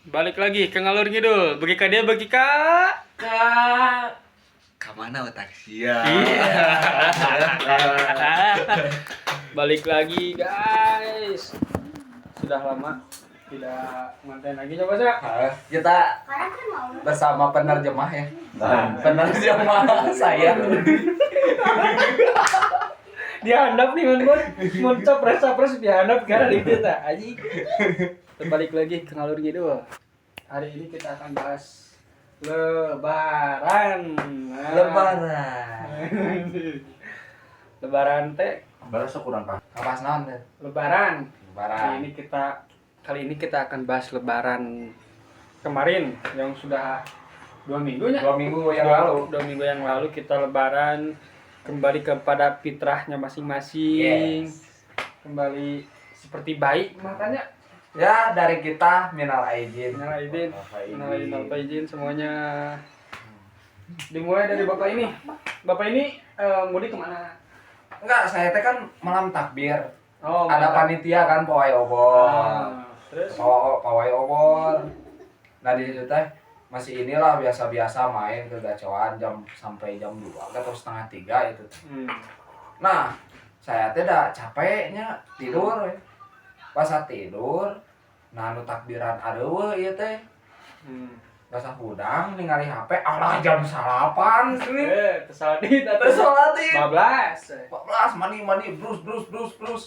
Balik lagi ke ngalur ngidul. Bagi ka dia bagi ka. Kak, kamana otak sia? Iya. Balik lagi, guys. Sudah lama tidak ngonten lagi, coba sih. Kita bersama penerjemah ya. Penerjemah saya. Dihandap nih mun mun mun capres capres dihandap karena di kita aji. Balik lagi ke ngalur ngidul. Hari ini kita akan bahas Lebaran. Nah. Lebaran. Lebaran teh. Baru kurang kah? Kapas naon teh? Lebaran. Kali Lebaran. ini kita kali ini kita akan bahas Lebaran kemarin yang sudah 2 minggu ya. 2 minggu yang lalu. 2 minggu yang lalu kita Lebaran kembali kepada fitrahnya masing-masing. Yes. Kembali seperti baik makanya. Ya, dari kita minal aidin. Minal aidin. Minal aidin wal faizin semuanya. Dimulai dari bapak ini. Bapak ini mudik kemana? Enggak, saya teh kan malam takbir. Oh, Ada mantap. Panitia kan pawai obor. Ah, terus? Pawai, pawai obor. Nah, di situ teh masih inilah, biasa-biasa main ke gacoan jam sampai jam 2 atau setengah tiga itu. Nah, saya teh dah capeknya tidur we. Pas saat tidur, nah, nu takbiran areuweuh ieu teh. Pas hudang ningali HP, alah, jam 9 sini. Eh, tersalat atau Terus sholat id. 14. 14, mandi mandi, brus brus brus brus.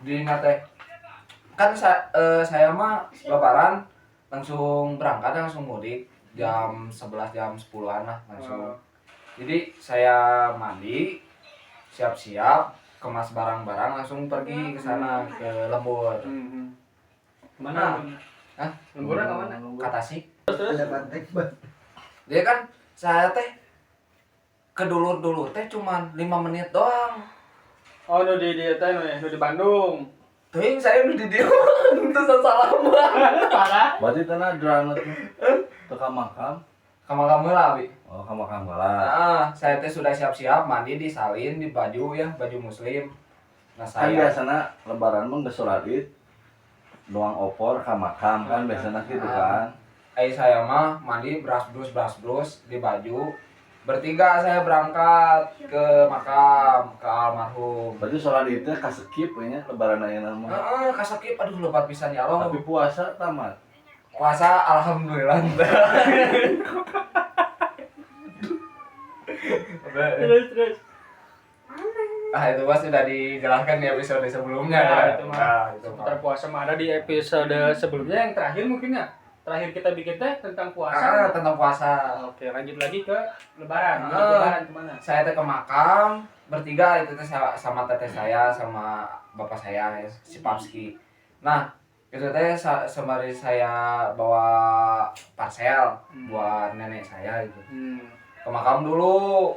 Di teh kan saya mah Lebaran langsung berangkat, langsung mudik jam 11, jam 10-an lah langsung. Oh. Jadi saya mandi, siap-siap, kemas barang-barang, langsung pergi ke sana, ke lembur. Mana? Nah. Hah? Lemburnya ke mana? Ke Tasik. Terus? Ada pantek bang. Jadi kan saya teh ke dulur-dulur teh cuman 5 menit doang. Oh, nu di teh nu nu di Bandung. Teuing, saya nu di dieu teu salaman. Parah. Berarti tanah drang tuh. Teu ka makam. Ka makam heula, Bi. Oh, ka makam heula. Nah, saya teh sudah siap-siap mandi, disalin di baju ya, baju muslim. Nah, Kan saya biasana Lebaran mah geus sholat Id nuang opor ka makam kan biasana gitu kan. Eh, saya mah mandi bras brus bras brus di baju. Bertiga saya berangkat ke makam, ke almarhum. Berarti sholat Id teh kaskip we nya Lebaran ayeuna mah. Heeh, kaskip, aduh, lebat pisan ya Allah. Tapi puasa tamat. Puasa alhamdulillah. Terus terus. Ah, itu mah sudah dijelaskan di episode sebelumnya Ya, ya. itu mah. Nah, itu mah. Seputar puasa mah ada di episode sebelumnya yang terakhir mungkin ya. Terakhir kita bikin teh tentang puasa. Ah, tentang puasa. Oke, lanjut lagi ke Lebaran. Mudik Ah. Lebaran kemana? Saya teh ke makam bertiga itu teh sama teteh saya sama bapak saya ya, si Papski. Nah, itu teh sembari saya bawa parcel buat nenek saya gitu. Ke makam dulu.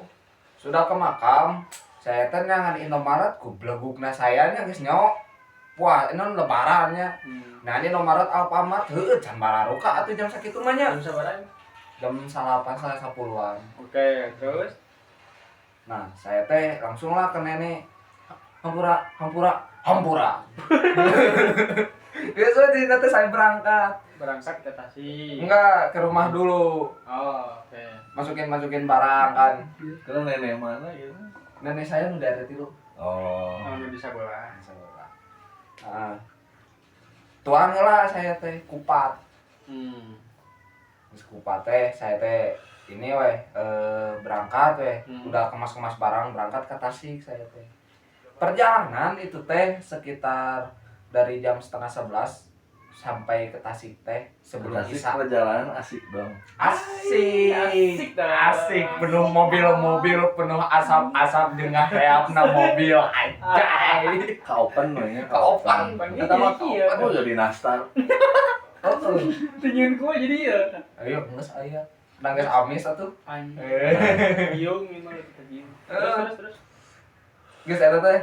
Sudah ke makam, saya teh nyangan Indomaret ku belegugna saya nya geus nyok. Wah, ini Lebarannya. Nah, ini Indomaret, Alfamart, heueuh, can bararuka atuh jam sakitu mah nya. Jam sabaraha? Jam 9, setengah 10-an. Oke, terus? Nah, saya teh langsung lah ke nenek. Hampura, hampura, hampura. Biasa di nanti saya berangkat. Berangkat ke Tasik. Enggak, ke rumah dulu. Oh, oke. Masukin masukin barang kan. Karena nenek mana gitu? Nenek saya udah ada tilu. Oh. Oh, nu di sabelah. Nah, tuang lah saya teh kupat. Terus kupat teh saya teh ini weh, berangkat weh. Udah kemas-kemas barang, berangkat ke Tasik saya teh. Perjalanan itu teh sekitar dari jam 10.30 sampai ke Tasik teh sebelum Tasik Isya. perjalanan asik dong. Asik. Asik dah. Asik, penuh mobil-mobil, penuh asap-asap dengan reapna mobil anjay. Ka open we nya. Ka open. Kata mah ka Iya. open oh jadi nastar. Heeh. Tinggiin kue jadi ya. Ayo geus aya. Da geus amis atuh. Anjing. Eh. Giung ini mah kita giung. Terus terus terus. Geus eta teh.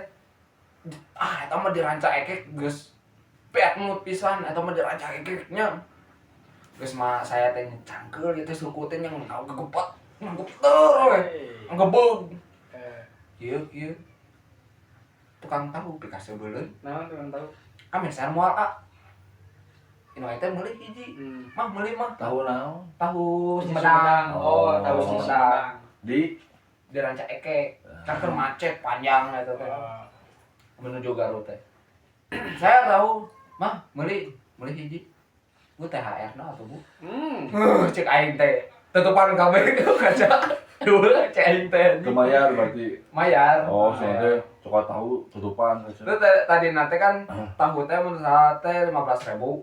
Ah, eta mah di Rancaekek geus bad mood pisan, eta mah di Rancaekek nya. Geus mah saya teh cangkeul ieu teh suku teh yang ngegepet, ngegeter we. Ngegebeg. Eh, Kieu kieu. Tukang tahu pikasebeuleun. Naon tukang tahu? Ah, meser moal ah. Inu teh meuli hiji. Hmm. Mah meuli mah Tahu naon? Tahu Sumedang. Sumedang. Oh, tahu Oh. Sumedang. Di Di Rancaekek. Kan keur macet panjang eta teh. Menuju Garut teh. Saya tahu, mah meuli meuli hiji. Bu THR na atuh bu. Cek aing teh. Tutupan kabeh kaca. Dua cek aing teh. Kemayar berarti. Mayar. Oh, soalnya coklat tahu tutupan kaca. Itu tadi nanti kan tahu teh mun salah teh 15.000. Oh.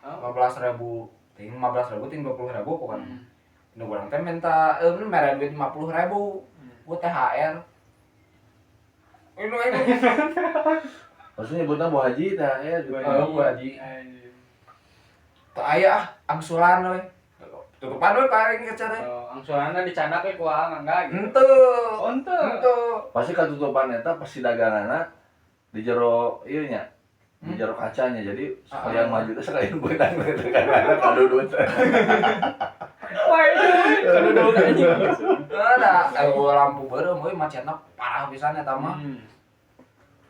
15.000 ting 15.000 ting 20.000 pokoknya. Nu urang teh minta mere duit 50.000. Bu THR. Ini ini. Maksudnya nyebutnya Bu Haji THR gitu. Oh, Bu Haji. Teu aya ah angsulan we. Tutupan we paling kaca teh. Oh, angsulanna dicandak we ku aing enggak gitu. Henteu. Oh, henteu. Henteu. Pasti katutupan eta pasti daganganna di jero ieu nya. Di Hmm? jero kacanya. Jadi sekalian Ah. maju teh sekalian beunang daganganna kadudut. Wah, itu kaduduk anjing. Ada lampu beureum euy macetna parah pisan eta mah.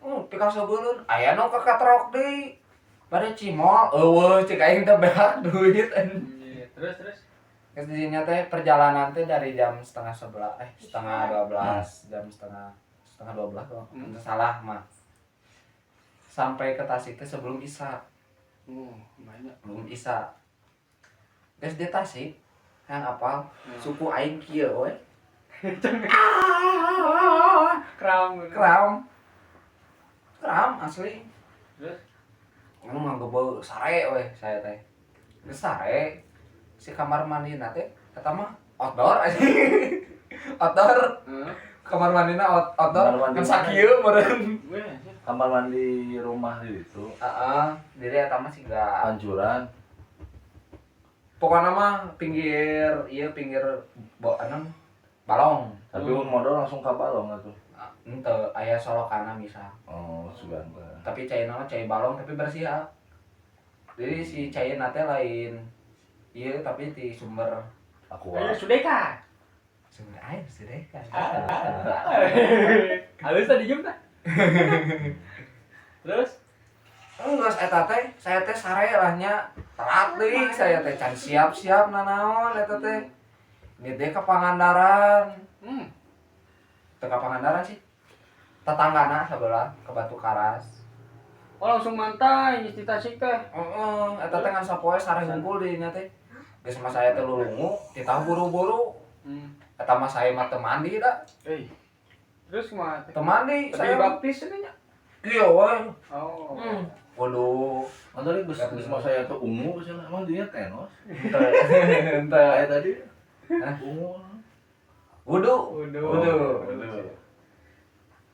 Oh, pikasebeuleun aya nu kakatrok deui. Bade cimol, eueuh cek aing teh beak duit. Iya, terus terus. Geus di dinya teh perjalanan teh dari jam 10.30 11.30 jam 11.30 kalau teu salah mah. Sampai ke Tasik teh sebelum Isya, Oh, banyak. belum Isya. Geus di Tasik, yang apal suku aing kieu we. Ah, Kram. kram. Kram asli. Terus Anu manggebeu sare we saya teh. Geus sare si kamar mandi teh eta mah outdoor anjing. Outdoor heeh. kamar mandina outdoor Kamar mandi kan mana? sakieu meureun. Gue anjir. Kamar mandi rumah di itu Heeh, jadi eta mah siga pancuran. pokoknya mah pinggir ieu pinggir bo anu balong. Tapi mun modal langsung ka balong atuh. Ah, henteu aya solokana bisa. Oh, sugan teh. Tapi caina mah cai balong tapi bersih ah. Jadi si caina teh lain ieu tapi di sumber Aku Ayo Sudeka. sumber air Sudeka. Halus tadi jam tah. Terus Enggak, eta teh, saya teh sare lah nya. Telat deui saya teh can siap-siap nanaon eta teh. Ini teh ke Pangandaran. Teu ka Pangandaran sih. Tetanggana sebelah ke Batu Karas. Oh, langsung mantai di Tasik teh. Heeh, eta teh ngan sapoe sare hungkul di nya teh. Geus mah saya teh lulungu, ditah buru-buru. Eta mah saya mah teu mandi da. Eh. Terus kumaha teh? Teu mandi Tapi saya. baptis ini nya. Iya we. Oh. Waduh. Tadi geus geus mah saya tuh ungu cenah. Emang dinya tenos. Henteu. Henteu. Aya tadi. Hah? Ungu. Wudu. Wudu. Wudu. Wudu.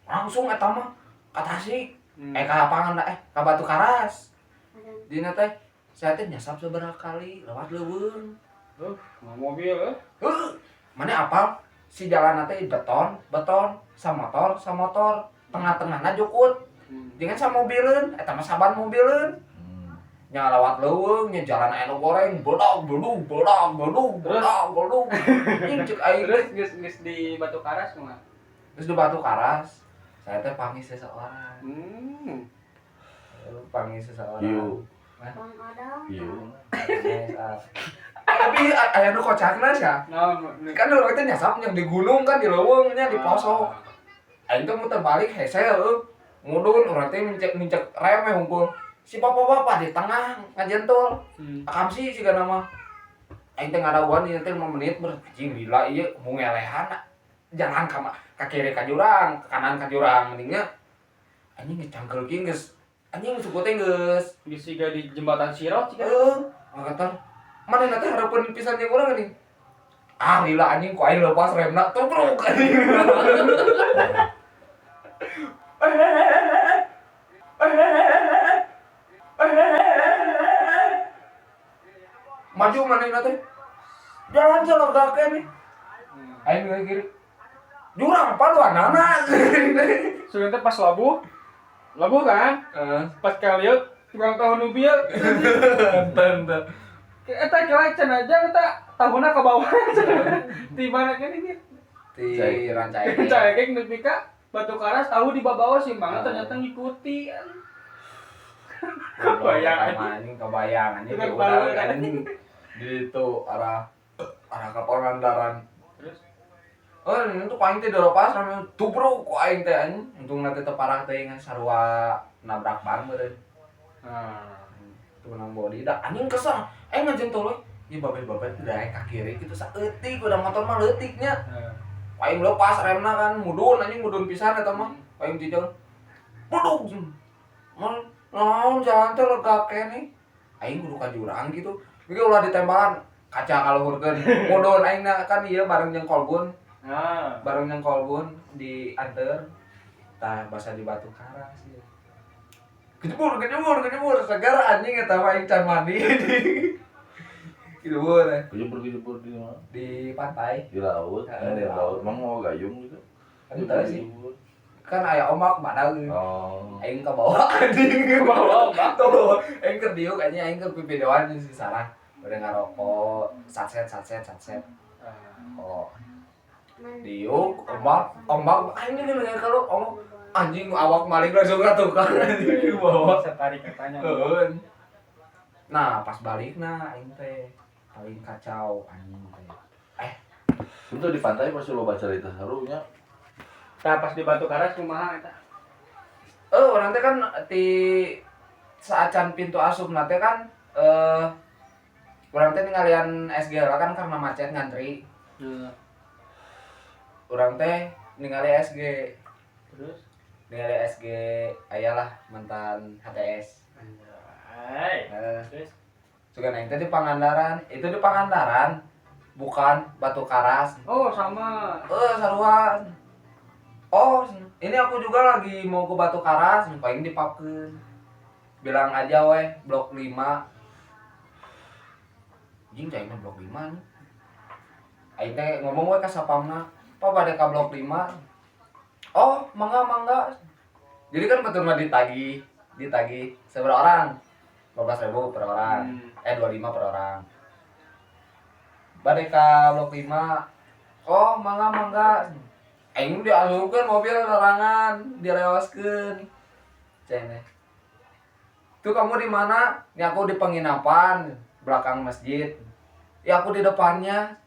Langsung eta mah ka Tasik. Ka lapangan ka Batu Karas. Dina teh saya teh nyasap seberapa kali lewat leuweung. Mau mobil eh. Heuh, mana apal si jalan teh beton, beton, sama motor, sama motor, tengah-tengahna jukut. Jangan sama mobileun, eta mah saban mobileun. Nya lewat leuweung, nya jalan aya nu goreng, bodog, bodog, bodog, bodog, Terus? bodog, bodog. Anjing cek aing Terus teh. geus geus di Batu Karas kumaha? Geus di Batu Karas, saya teh panggil seseorang. Panggil seseorang. Hiu. Bang Odong. Hiu. Yes, ah. Tapi aya nu kocakna sia. Naon? Kan urang teh nyasap yang di gunung kan di leuweung nya di pelosok. Aing teh muter balik hese heuh. Mudun urang teh mincek rem we hungkul. Si bapak-bapak di tengah ngajentul. Akam sih siga nama. Aing teh ngadaguan ieu teh 5 menit ber anjing gila ieu mau ngelehan jalan ka ka kiri ka jurang, ka kanan ka jurang mendingnya anjing geus cangkeul kieu geus anjing suku teh geus Geus siga di jembatan Sirot siga. Heeh, kata mana nanti harapan pisan jeung urang geuning. Ah, lila anjing ku aing lepas remna tubruk anjing. Maju mana teh? Jalan salah nih. Aing ke kiri. Jurang paluanana. Sugan teh pas labuh. Labuh kan? Heeh. Pas kalieu tukang tahu nu bieu. Ente. Eta kira can aja eta tahuna ke bawah. Di mana kan ini? Di Rancaekek. Rancaekek nepi ka Batu Karas tahu di bawah sih banget ternyata ngikuti. Kebayang, anjing kebayang anjing Tukang udah palu, kan? Anjing di itu arah arah ke Pangandaran. Terus Oh, ini tuh aing teh dilepas rame tuh bro, ku aing teh anjing. Untung nanti teu parah teh ngan sarua nabrak ban meureun. ah. Tuh menang body dah anjing kesel. Aing ngajentol we. Ieu babe-babe teh daek ka kiri kitu saeutik udah motor mah leutik nya. Aing lepas remna kan mudun anjing mudun pisan eta mah. Aing jijang. Budug. Mun naon jalan teh lega keneh. Aing kudu ka jurang gitu. Ieu ulah ditembalan kaca kaluhurkeun. Mudun aing na kan ieu bareng jeung Kolbun. Ah. Bareng jeung Kolbun di anter. Tah basa di Batu Karas ieu. Kejebur, kejebur, kejebur, segar anjing eta mah aing can mandi. Kejebur eh. Kejebur kejebur di mana? Di pantai. Di laut, Heeh, di di laut. laut. Emang mau gayung gitu? Entah sih. Kejebur. Kan aya ombak mana Oh. aing ke bawah anjing ke bawah ombak tuh aing keur diuk anjing aing keur pipidoan jeung si Sarah udah ngarokok satset satset satset Ah. oh diuk ombak ombak aing ini kalau ombak anjing awak maling langsung ka tukang anjing di bawah. Setarik katanya. Heeh. Nah pas balik nah aing teh paling kacau anjing teh. Itu di pantai pasti lo baca cerita serunya. Nah, pas di Batu Karas kumaha eta? Eh, orang teh kan di saacan pintu asup teh kan urang teh ninggalian SG lah kan karena macet ngantri. Heeh. Urang teh ningali SG, Terus ningali SG ayalah mantan HTS. anjay. Eh, Terus sugan aing teh di Pangandaran, itu di Pangandaran bukan Batu Karas. oh sama. Eh, sarua. Oh, ini aku juga lagi mau ke Batu Karas, paling dipapkeun. Bilang aja weh, blok 5. Anjing cai mah blok 5 nih. Aing teh ngomong we ka sapamna, "Pak bade ka blok 5." Oh, mangga mangga. Jadi kan betul mah ditagih, ditagih seberapa orang? 15.000 per orang. Hmm. 25 per orang. Bade ka blok 5. Oh, mangga mangga. Aing diasupkeun mobil larangan, dilewaskeun. Cenah. Tuh kamu di mana? Ini aku di penginapan belakang masjid. Ya aku di depannya.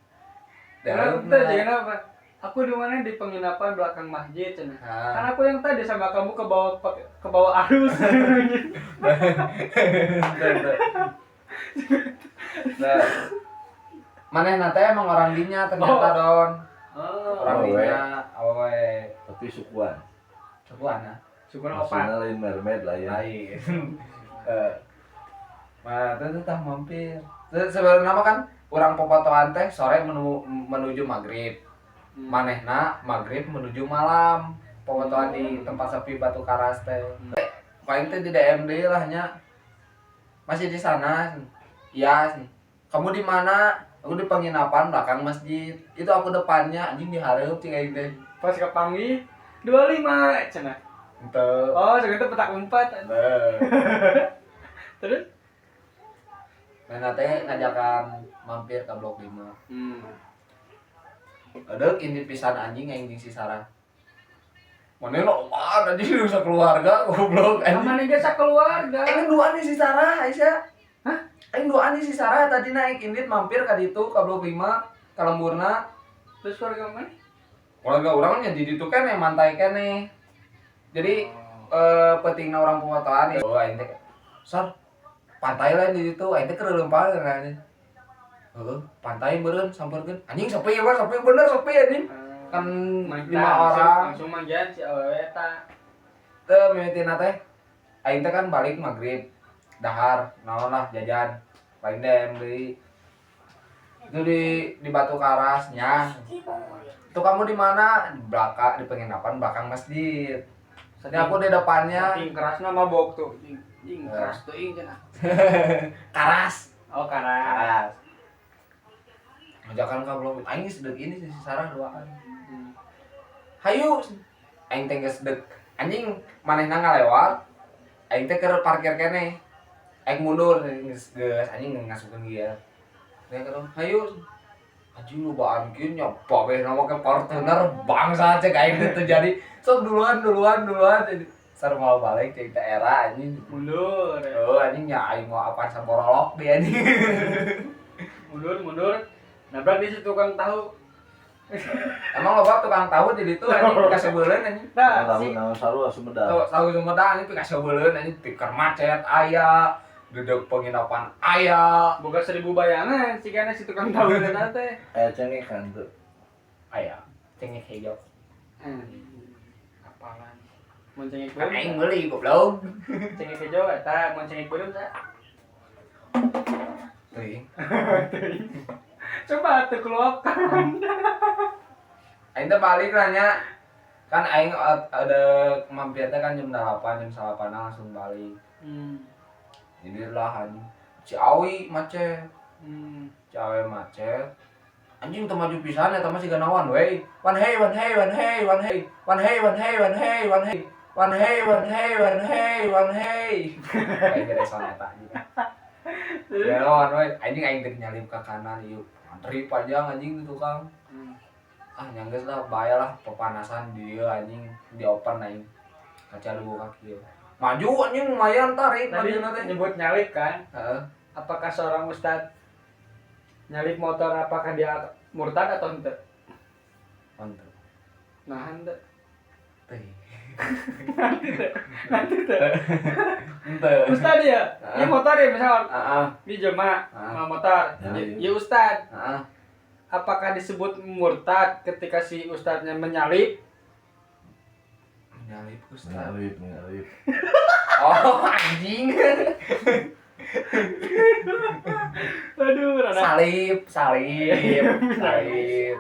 Nah, itu jangan apa? Aku di mana di penginapan belakang masjid cenah. Nah. Kan aku yang tadi sama kamu ke bawah arus. Nah, manehna teh emang orang dinya ternyata Oh. Don. Oh. Orang Awewe. dinya awewe. Tapi sukuan. Sukuan ah. Syukur opat. Maksudnya lain mermaid lah ya. Lain. Eh, Nah, itu tah mampir. Sebenarnya mah kan urang popotoan teh sore menuju maghrib. Hmm. Manehna maghrib menuju malam. Popotoan di tempat sepi Batu Karas teh. Paling teh di DM deui lah nya. Masih di sana. Iya. Kamu di mana? Aku di penginapan belakang masjid. Itu aku depannya anjing dihareup cing aing teh. Pas kepanggih 25 cenah. Henteu. Oh, segitu petak 4. Henteu. Terus? Mana teh ngajakan mampir ke blok 5. Hmm. Aduh, ini pisan anjing aing jeung si Sarah. Mana lo apaan anjing bisa keluarga goblok anjing. Aman ge sakeluarga. Aing duaan nih si Sarah, Aisyah. Hah? Aing duaan nih si Sarah tadi naik indit mampir ka ditu ka blok 5 ka lemburna. Terus keluarga mana? Keluarga urang nya di ditu keneh mantai keneh. Jadi pentingna urang pemotoan ya. Oh, aing teh Sar, pantai lain di ditu aing teh keur leumpang anjing. Heeh, pantai meureun sampeurkeun. Anjing sepi mah, sepi bener sepi anjing. Kan 5 orang. Langsung manggihan si awewe eta. Teu mimitina teh. Aing teh kan balik maghrib. Dahar, naon lah jajan. Paling DM deui. Itu di Batu Karas nya. Itu kamu di mana? Di belakang, di penginapan belakang masjid. Ini aku di depannya. Saking kerasna mabok tuh. Jing keras teuing cenah. Karas. Oh, karas. Karas. Ngajakan ka blok. Aing geus deuk ini si Sarah duaan. Hmm. Hayu. Aing teh geus deuk. Anjing manehna ngalewat. Aing teh keur parkir keneh. Aing mundur geus geus anjing ngasupkeun gear. Dia kata, "Hayu." Anjing lu baan kieu nya babeh nama ke partner bangsa cek aing teh terjadi. Sok duluan duluan duluan. Sar mau balik cek teh era anjing. Mundur. Oh anjing nya aing mau apa saborolok dia anjing. Mundur, mundur. Nabrak di situ tukang tahu. Emang loba tukang tahu di ditu anjing kasebeuleun anjing. Nah, Tahu si naon sarua Sumedang. Tahu tahu Sumedang anjing kasebeuleun anjing tikar macet aya, duduk penginapan aya. Boga 1000 bayangan si kana si tukang tahu eta teh. Aya cengekan tuh. Aya, cengek hejo. Apalan. Mun cengek Kan aing beureum. meuli goblok. Cengek hejo eta mun cengek beureum teh. Teuing. Coba tuh keluarkan. Aing teh balik lah nya. Kan aing ada mampir teh kan jam 8, jam 9 langsung balik. Jadi lah anjing. Ciawi macet. Ciawi macet. Anjing teu maju pisan eta mah siga nawan we. One hey one hey one hey one hey one hey one hey one hey one hey one hey one hey one hey one hey. Aing gede son eta anjing. Ya lawan we anjing aing teh nyalip ke kanan ieu. Antri panjang anjing di tukang. Ah nyanggeus lah bahaya lah pepanasan dia anjing di open aing. Kaca dibuka kieu. Maju anjing lumayan tarik Tadi majuna teh. nyebut nyalip kan? Heeh. Apakah seorang ustad nyalip motor apakah dia murtad atau henteu? Mantap. Nah, henteu. Teh. Nanti teh. Henteu. Ustad ya? Ini motor ya misalnya Heeh. ini jelema Ah. motor. Ya, Ya ustad, Heeh. apakah disebut murtad ketika si ustadnya menyalip? Menyalip ustad. Menyalip, menyalip. Oh, anjing. Aduh, rada. Salib, salib, salib.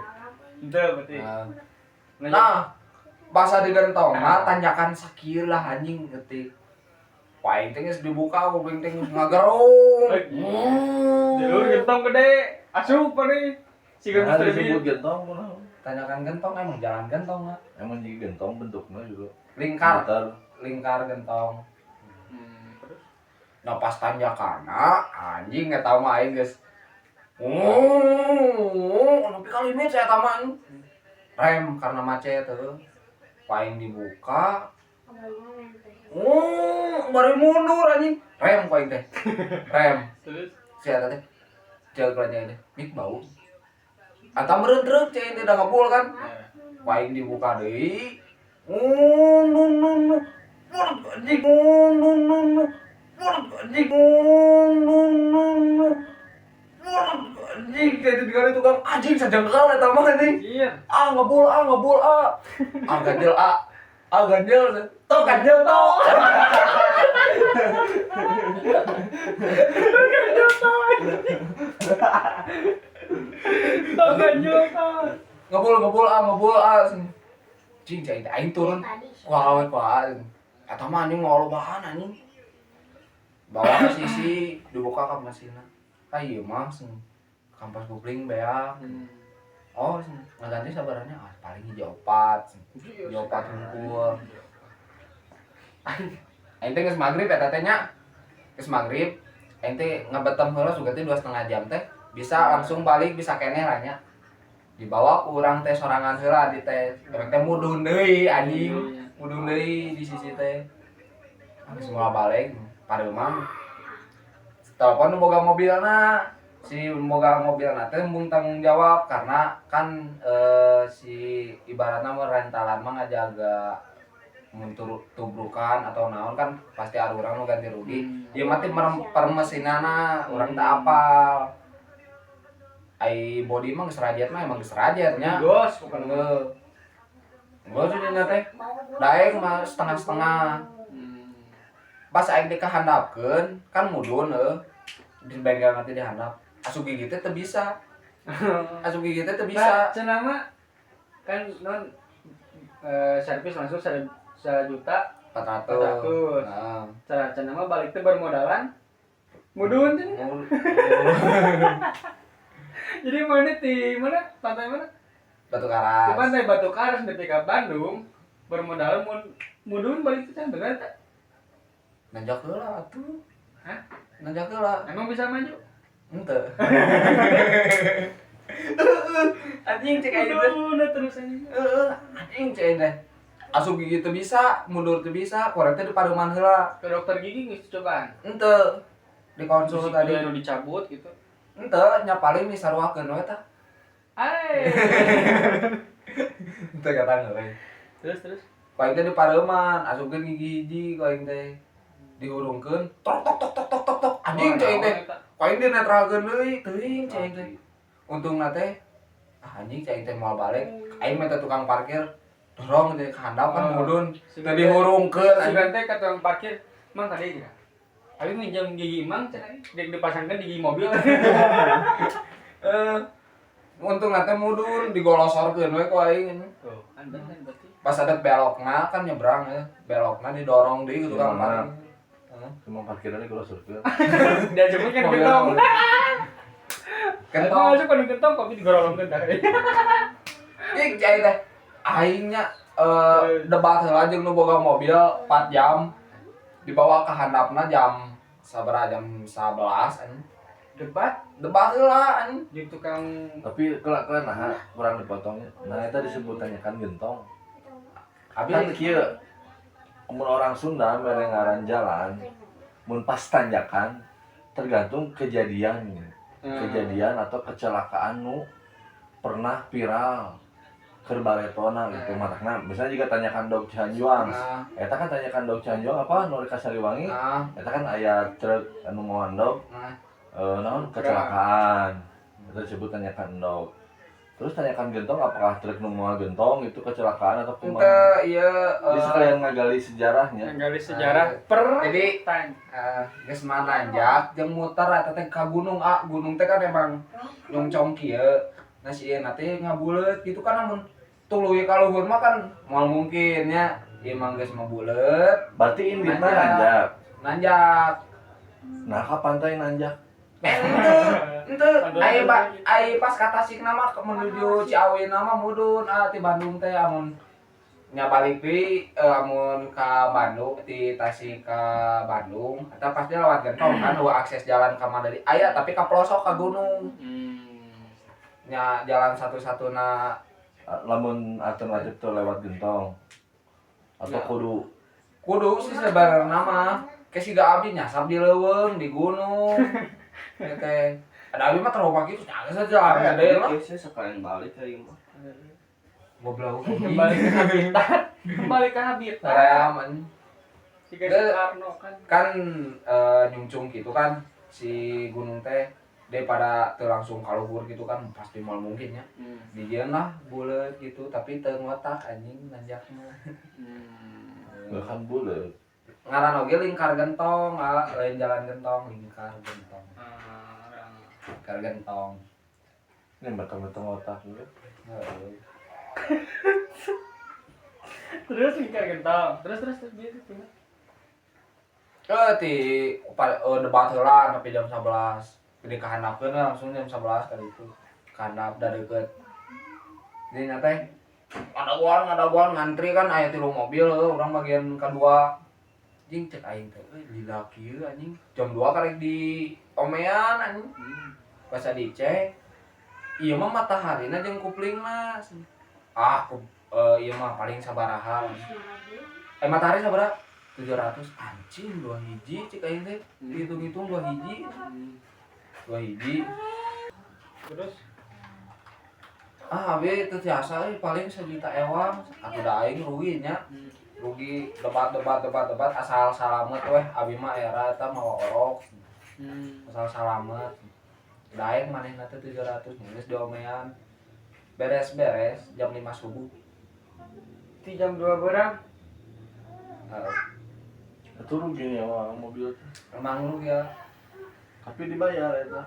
Henteu berarti. Nah, bahasa di gentongna tanjakan sakieu lah anjing ngetik. Paing teh geus dibuka, kuping teh geus ngagerung. Jalur gentong gede, asup nih. Si Nah, Mr. disebut Bean. gentong kunaon? Tanjakan gentong emang jalan gentong lah. Emang jadi gentong bentuknya juga. Lingkar, Muter. lingkar gentong. Terus Nah pas tanjakana anjing eta mah aing geus. Oh, nepi ka limit saya mah. Rem karena macet tuh. Paing dibuka. Oh, baru mundur anjing. Rem ku aing teh. Rem. Terus Si eta teh. Jaga kelanjangan teh. Mik bau. Atau meureun truk cai teh da ngebul kan. Paing dibuka deui. Oh, no no no. Mulut anjing. Oh, no no no. Mulut anjing. Oh, no no no. Mulut anjing kayak itu tukang anjing sajengkal eta mah anjing. Iya. Ah ngebul ah ngebul ah. Ah ganjel ah. Ah ganjel. Tuh ganjel tuh. Tuh ganjel tuh. Ngebul ngebul ah ngebul ah. Cing cai aing turun. Wah awet wah. Eta mah anjing ngolobahan anjing. Bawa ke sisi dibuka ka mesinna. Ah ieu mah sing kampas kupling beak. Oh, sing ngaganti sabaranya ah paling hiji opat. Hiji opat hungkul. Aing teh geus magrib eta teh nya. Geus magrib, aing teh ngebetem heula sugan teh 2,5 jam teh bisa langsung balik bisa keneh lah nya. Dibawa ku urang teh sorangan heula di teh. Urang teh mudun deui anjing. Mudun deui di sisi teh. Geus moal balik pareuman. Telepon nu boga mobilna. Si boga mobilna teh embung tanggung jawab karena kan si ibaratna mah rentalan mah ngajaga mun tubrukan atau naon kan pasti ada urang nu ganti rugi. Ieu mah teh permesinana urang teu apal. Ai body mah geus rajet mah emang geus rajet nya. Gos bukan Heuh. Gos dina teh. Daek mah setengah-setengah. Pas aing dikahandapkeun kan mudun heuh. Di bengkel nanti dihandap. Asup gigi teh teu bisa. Asup gigi teh teu Nah, bisa. cenah mah kan non servis langsung 1.400.000. 400. Heeh. Cenah cenah mah balik teh bermodalan mudun cenah. Jadi mana di mana pantai mana? Batu Karas. Di pantai Batu Karas nepi ka Bandung bermodalan mudun balik teh cenah bener teh. Nanjak heula atuh. Hah? Nanjak heula. Emang bisa maju? Henteu. Anjing cek aing teh. Mudun terus anjing. Heeh, anjing cek aing teh. Asup gigi teu bisa, mundur teu bisa, ku urang teh dipareuman heula. Ke dokter gigi geus cobaan. Henteu. Di konsul Terus tadi. anu dicabut gitu. Henteu, nya paling disaruakeun we tah. Ai. Henteu kata we. Terus terus. Ku aing teh dipareuman, asupkeun gigi hiji ku aing teh. Dihurungkeun, tok tok tok tok tok tok tok. Anjing cai teh. Ku aing dinetralkeun deui, teuing cai teh. Untungna teh ah anjing cai teh moal balik. Aing minta tukang parkir dorong teh ke handap kan Oh. mudun. Teu dihurungkeun anjing. Sugan teh ka tukang parkir, "Mang tadi kira." Abi minjem gigi mang cenah dipasangkeun di gigi mobil. Eh, untungna teh mudun digolosorkeun we ku aing. Tuh, kan bener berarti. Pas ada belokna kan nyebrang ya. Belokna didorong deui ke tukang Gimana? parkir. Heeh. Cuma parkirannya kalau surga. Dia jemput kan Mobil gentong. Gentong. Masuk kan gentong kopi digorolongkeun tah. Ih, cai teh. Aingnya debat heula jeung nu boga mobil 4 jam dibawa ke handapna jam sabaraha, jam 11 anjing. Debat Debat heula anjing. di tukang. Tapi kelak kelak nah kurang dipotongnya. Nah itu disebutannya kan gentong. Abi Kan kieu mun orang Sunda mere ngaran jalan mun pas tanjakan tergantung kejadian, kejadian atau kecelakaan nu pernah viral keur baretona gitu matakna. Misalnya jika tanjakan Dog Cihanjuang, nah, eta kan tanjakan Dog Cihanjuang apa nu ka Sariwangi, nah, eta kan aya truk anu mawa endog, nah. naon kecelakaan itu disebut tanjakan endog. Terus tanjakan gentong, apakah truk nu mawa gentong itu kecelakaan atau kumaha? Ente ieu Jadi sekalian ngagali sejarahnya. Menggali sejarah per Jadi tan. Geus mah nanjak jeung muter eta teh ka gunung, ah gunung teh kan emang nyongcong kieu. Nah si ieu teh ngabuleut gitu kan, amun tuluy ka luhur mah kan moal mungkin nya. Ieu mah geus mah buleut. Berarti inditna Nanjak. nanjak. Nanjak. Nah ka pantai nanjak. Ente ai ba ai pas ka Tasik mah menuju Ciawi mah mudun, ah ti Bandung teh amun nya balik deui, amun ka Bandung ti Tasik ka Bandung eta pasti lewat Gentong kan, euweuh akses jalan ka Madari aya tapi ka pelosok ka gunung. Nya jalan satu-satuna. Lamun alternatif tuh lewat gentong atau Ya. kudu Kudu sih sebenarnya mah ke siga abdi nyasar di leuweung di gunung teh ada abdi mah trauma kitu nya geus jalan gede lah. Saya sekalian balik ke imah. Goblok. Kembali ke habitat. Kembali ke habitat. Saya Siga Soekarno kan. Kan nyungcung gitu kan si gunung teh, daripada teu langsung ka luhur gitu kan pasti moal mungkin ya. Dijieun lah buleut gitu tapi teu ngotak anjing nanjak mah. Bahkan bulat. Ngaran oge lingkar gentong, ah, lain jalan gentong, lingkar gentong. Lingkar gentong. Ini betul-betul otak gitu. Heeh. Terus lingkar gentong. Terus terus terus gitu gimana? Eh ti debat heula tapi jam 11. Jadi kahandapkeun we langsung jam 11 kali itu. Kahandap da deukeut. Jadi nya teh ngadagoan ngantri kan aya tilu mobil heuh, urang bagian kedua. Jing cek aing teh euy lila kieu anjing. Jam 2 karek di omean anjing. Pas dicek ieu mah mataharina jeung kuplingna. Ah, ieu mah paling sabaraha. Eh matahari sabaraha? 700 anjing dua hiji cek aing teh. Dihitung-hitung dua hiji. Dua hiji. Terus Ah, abi teu tiasa euy paling sejuta ewang. Atuh da aing rugi nya. Rugi debat debat debat debat asal salamet weh abi mah era eta mawa orok. Asal salamet. Da aing manehna teh 700 geus diomean. Beres-beres jam 5 subuh. Di jam 2 berang. Heeh. Itu ruginya wah mobil tuh. Emang rugi ya. Tapi dibayar eta.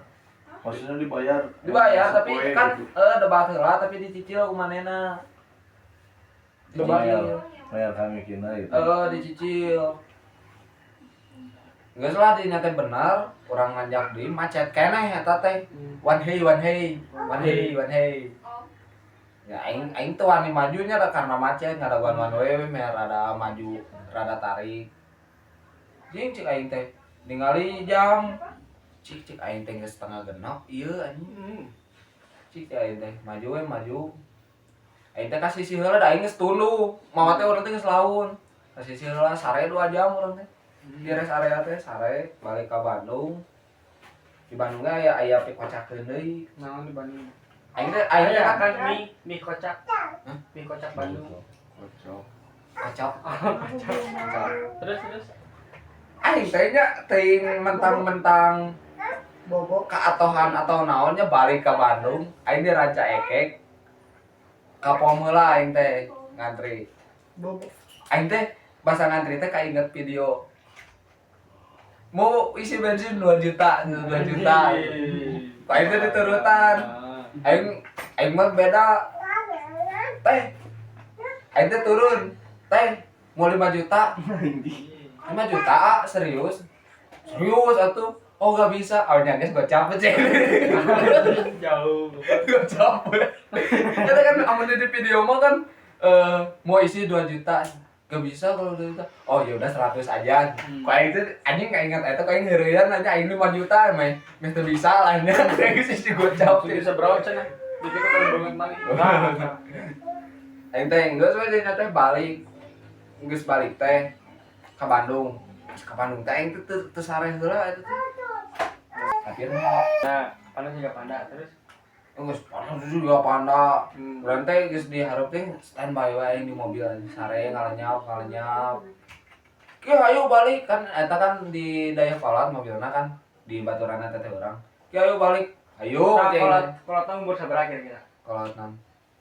Maksudnya dibayar. Dibayar tapi Sepoe kan gitu. Debat heula tapi dicicil ku manehna. Bayar, Dicicil. bayar kami kina gitu. Eh dicicil. Geus lah dinya teh bener, urang nganjak deui macet keneh eta teh. One hey one hey, one hey one hey. Ya aing aing teu wani majunya da karena macet ngadaguan one way we meh rada maju, rada tarik. Jeung cek aing teh ningali jam cik cek aing teh geus setengah genep ieu anjing. Cik aing teh maju we maju. Aing teh ka sisi heula da aing geus tunduh. Mawa teh urang teh geus laun. Ka sisi heula sare 2 jam urang teh. Di rest area teh sare balik ka Bandung. Di Bandung ge aya aya pikocakeun deui. Naon di Bandung? Aing teh Aya kan kan mie mie kocak. Hah? Mie kocak Bandung. Kocok. Kocok. Kocok. Terus terus. Aing teh nya teuing mentang-mentang Bobo. kaatohan atau naonnya balik ke Bandung, aing di Rancaekek. Ka pom heula aing teh ngantri. Bobo. Aing teh bahasa ngantri teh kainget video mau isi bensin 2 juta, 2 juta. Aing teh diturutan. Aing aing mah beda. Teh. Aing teh turun. Teh, mau 5 juta. 5 juta, ah, serius? Serius atuh. Oh gak bisa. Awalnya geus gocap sih. Jauh. Gocap. Itu kan amun di video mah kan mau isi 2 juta. Gak bisa kalau 2 juta. Oh ya udah 100 aja. Hmm. Kok aing teh anjing gak ingat eta kok aing heureuyan aja aing 5 juta meh meh teu bisa lah nya. Geus isi gocap. Bisa berapa cenah? Jadi kok pengen banget mali. Aing teh geus we dina teh balik. Geus balik teh ka Bandung. Geus ka Bandung teh aing teh teu sare heula eta teh. Tapi Nah, panas juga panda terus. geus panas juga panda. Hmm. Urang teh geus dihareup teh standby we aing di mobil sare ngalenyap ngalenyap. Ki ayo balik kan eta kan di Dayeuhkolot mobilna kan di baturanna teteh urang. Ki ayo balik. Ayo Nah, cing. kolot kolot umur sabaraha kira-kira? Kolot nam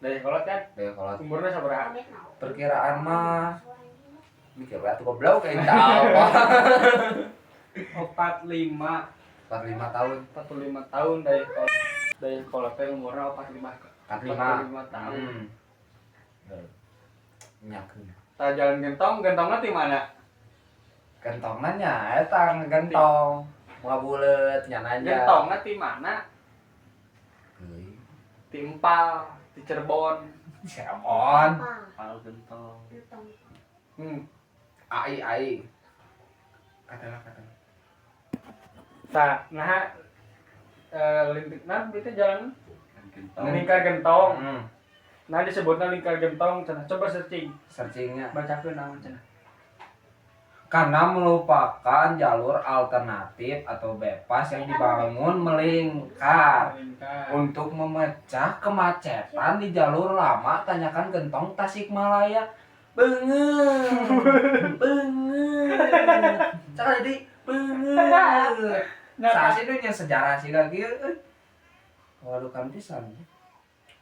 Dayeuhkolot kan Dayeuhkolot. umurnya sabaraha? Perkiraan mah mikir we atuh goblok kayak tak apa. 45 45 tahun. 45 tahun Dayeuhkolot. Dayeuhkolot teh umurnya 45 45. 45 tahun. Hmm. Nyakeun. Tah jalan gentong, gentongnya di mana? Gentongna nya eta ngegentong. Muka buleut nya nanya. Gentongnya di mana? Heuy. Di Empal, di Cirebon. Cirebon. Pal gentong. Hmm. Ai ai. Katalah katalah. Tah, nah lintik nah itu jalan Gentong. lingkar gentong. Hmm. Nah disebutnya lingkar gentong cenah. Coba searching, Searchingnya. bacakeun naon cenah. Karena merupakan jalur alternatif atau bypass yang dibangun melingkar Lingkar. untuk memecah kemacetan di jalur lama tanjakan Gentong Tasikmalaya. Beungeut. Beungeut. Cara jadi beungeut. Nah, Saha sih nya sejarah sih lagi. Waduh kan pisan.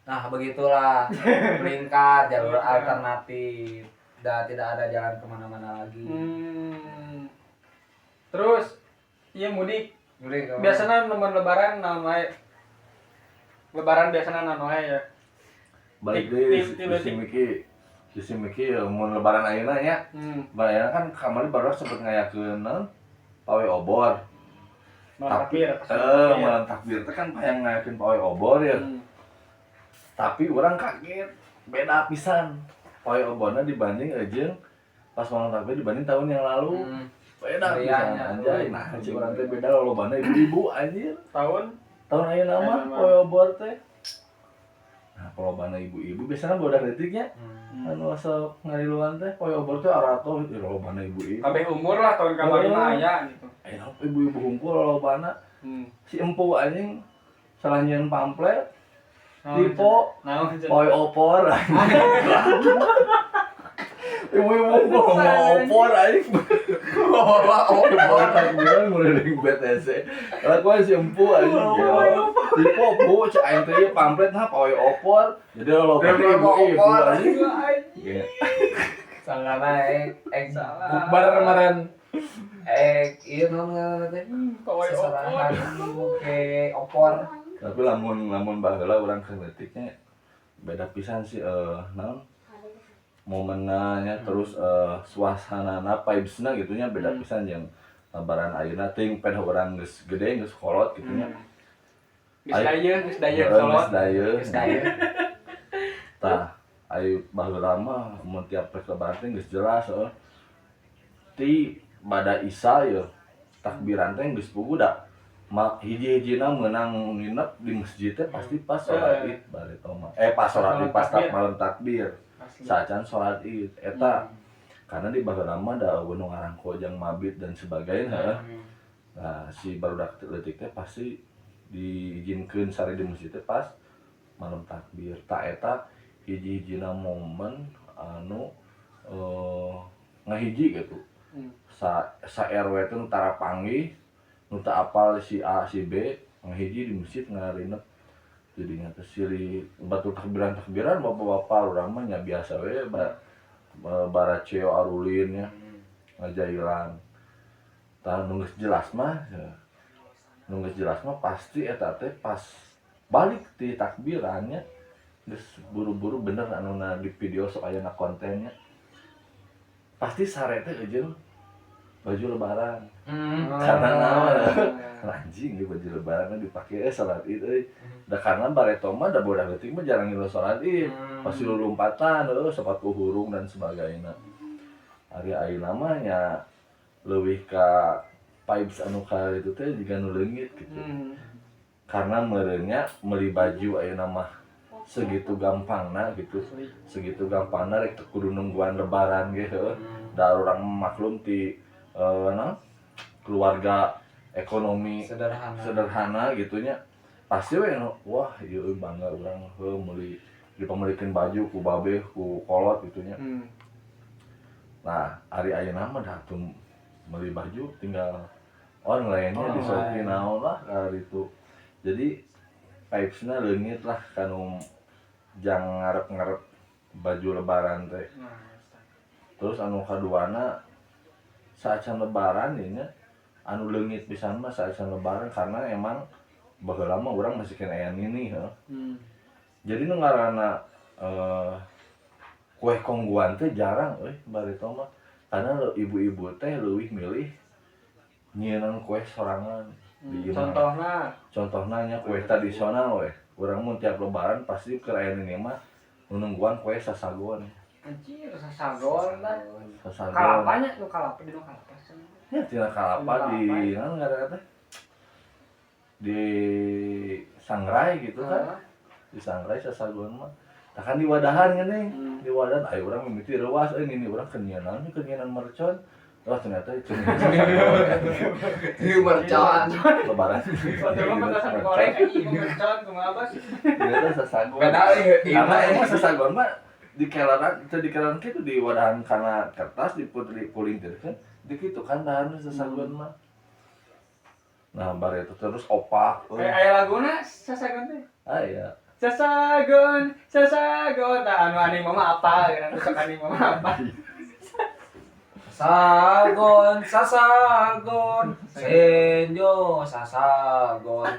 Nah, begitulah melingkar jalur alternatif. Dan tidak ada jalan kemana-mana lagi. Terus, iya mudik. Mudik kemana? Biasanya nomor lebaran naon wae? Lebaran biasanya naon wae ya. Balik Ti- deui ti- ti- si Miki. Si Miki ya, mun lebaran ayeuna nya. Lebaran ayeuna kan kamari baru sempet ngayakeun naon? Pawai obor. Malam takbir. Malam takbir teh kan hayang ngayakeun pawai obor ya. Tapi orang kaget beda pisan. Pawai oborna dibanding jeung pas malam takbir dibanding tahun yang lalu. Beda pisan Meriahnya. anjay. Nah, cik urang teh beda lolobana ibu-ibu anjir. Tahun Tahun ayeuna mah Ayeuna mah. pawai obor teh. Nah, lolobana ibu-ibu biasanya bodak detiknya anu asa ngariluan teh pawai obor teh arato lolobana ibu-ibu. kabeh umur lah tahun kamari mah aya gitu. Ayeuna ibu-ibu hungkul lolobana si empu anjing salah nyieun pamflet tipe Naon cenah? pawai opor. Ibu-ibu ngomong opor anjing. Bawa Opor takbiran nguriling BTC. Kelakuan si empu anjing. Tipe bu cek aing teh ieu pamflet nah pawai opor. Jadi lolobana Dia bawa ibu-ibu opor. anjing. Iya. Salah naik, Salah. bukber kemarin. Iya naon ngaranna teh? Pawai opor. Seserahan oke opor. Tapi lamun lamun baheula urang keur leutiknya beda pisan sih naon momenna nya terus suasanana vibesna gitu nya beda pisan jeung lebaran ayeuna teuing pedah urang geus gede geus kolot gitu nya. Geus dayeun, geus dayeun Heeh, kolot. geus dayeun. Geus dayeun. Tah, ayo baheula mah mun tiap rek lebaran teh geus jelas heuh. Ti bada Isa ye takbiran teh geus puguh da. Hiji-hijina meunang nginep di masjid teh pasti pas sholat Id bareto mah. Pas sholat Id, pas malam takbir. Saacan sholat Id eta. Karena di baheula mah da euweuh nu ngarangko jang mabit dan sebagainya. Nah, si barudak leutik teh pasti diizinkeun sare di masjid teh pas malam takbir. Tah, eta hiji-hijina momen anu ngahiji gitu. Sa sa RW teh nu tara panggih, nu teu apal si A si B, ngahiji di masjid ngarinep. Jadinya teh silih batur takbiran-takbiran bapak-bapak, urang mah nya biasa we baraceo arulin nya ngajailan. Tah, nu geus jelas mah ya, nu geus jelas mah pasti eta teh pas balik ti takbirannya geus buru-buru bener anu na di video sok aya na kontennya, pasti sare teh jeung baju lebaran. Karena naon? Anjing, di baju lebaran kan dipake salat Id euy. Da karena bareto mah da budak leutik mah jarang ngilu salat Id. Pasti lulumpatan heuh, sepatu hurung dan sebagainya. Ari ayeuna mah nya leuwih ka vibes anu ka itu teh jiga nu leungit gitu. Karena meureunnya meuli baju ayeuna mah segitu gampangna gitu. Segitu gampangna rek teu kudu nungguan lebaran ge heuh. Da urang maklum ti naon, keluarga ekonomi sederhana. Sederhana gitunya, pasti we nu wah ieu euy bangga urang heuh meuli, dipamelikeun baju ku babeh ku kolot gitunya. Nah, ari ayeuna mah dah tuh meuli baju tinggal online-nya di Shopee naon lah itu. Jadi vibes-na leungit lah kanu jang ngarep-ngarep baju lebaran teh. Nah, terus anu kaduana saacan lebaran ieu nya, anu leungit pisan mah saacan lebaran, karena emang baheula mah urang masih kena aya nini heuh. Jadi nu ngaranna kue Khong Guan teh jarang euy bareto mah. Karena ibu-ibu teh leuwih milih nyieun kue sorangan di imah. Contohna? Contohna nya kue tradisional we. Urang mun tiap lebaran pasti keur aya nini mah nungguan kue sasagon. Anjir, sasagon lah. Sasagon. Kalapanya nu kalapa di nu kalapa. Ya tina kalapa. Tina di kalapa. naon ngaranna teh? Di sangrai gitu kan. Di sangrai sasagon mah. Tah kan di wadahan kan nih. Di wadahan ayo urang mimiti reuas euy, nini urang keur nyieun naon, keur nyieun mercon. Wah, ternyata itu sasagon. Di mercon. Lebaran. Waktu mah petasan korek anjing mercon kumaha bas. Ternyata sasagon. Beda ieu. Karena emang sasagon mah di kelaran itu, di kelaran gitu, di wadahan karena kertas diputri pulintir kan di kitu kan dahan sasagon mah. Nah, bar itu terus opak euy. Kayak aya laguna sasagon teh. Ah iya. Sasagon, sasagon, tah anu aneh mama apa, gitu, sok aneh mama apa. Sagon, sasagon, senjo, sasagon.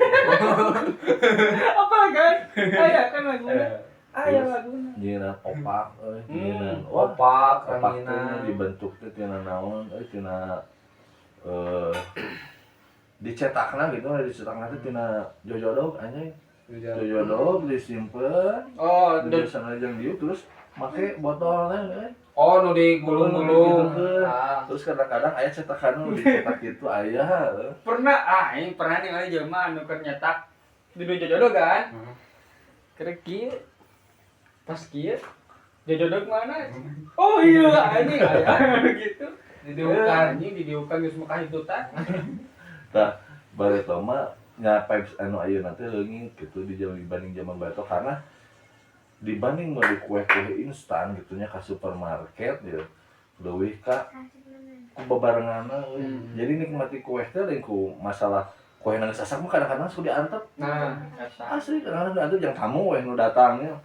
Apa kan? Aya kan laguna. Aya Terus, laguna. Nyieun opak euy, nyieun wah, Opak, opak teh ranginan. Dibentuk teh tina naon euy, tina dicetakna gitu, dicetakna teh tina jojodog anjing. Jojodog disimpen. Oh, di sana jeung dieu terus make botol teh euy. Oh, nu digulung-gulung. Gitu. Ah. Terus kadang-kadang aya cetakan nu dicetak gitu aya heuh. Pernah ah ini pernah nih kali jelema anu keur nyetak di nu jojodog kan. Keur kieu. Pas kieu jojodog mana? Oh iya, anjing aya gitu. Didiukan. Anjing didiukan geus mekah itu tah. Tah, bareto mah nya vibes anu ayeuna teh leungit gitu di zaman dibanding zaman bareto, karena dibanding meuli kue-kue instan gitu nya ka supermarket ya leuwih ka ku bebarenganna euy. Jadi nikmati kue teh lain ku masalah kue nangis asak mah kadang-kadang suka diantep. Nah, eta. Asli kadang-kadang diantep yang tamu we nu datangnya.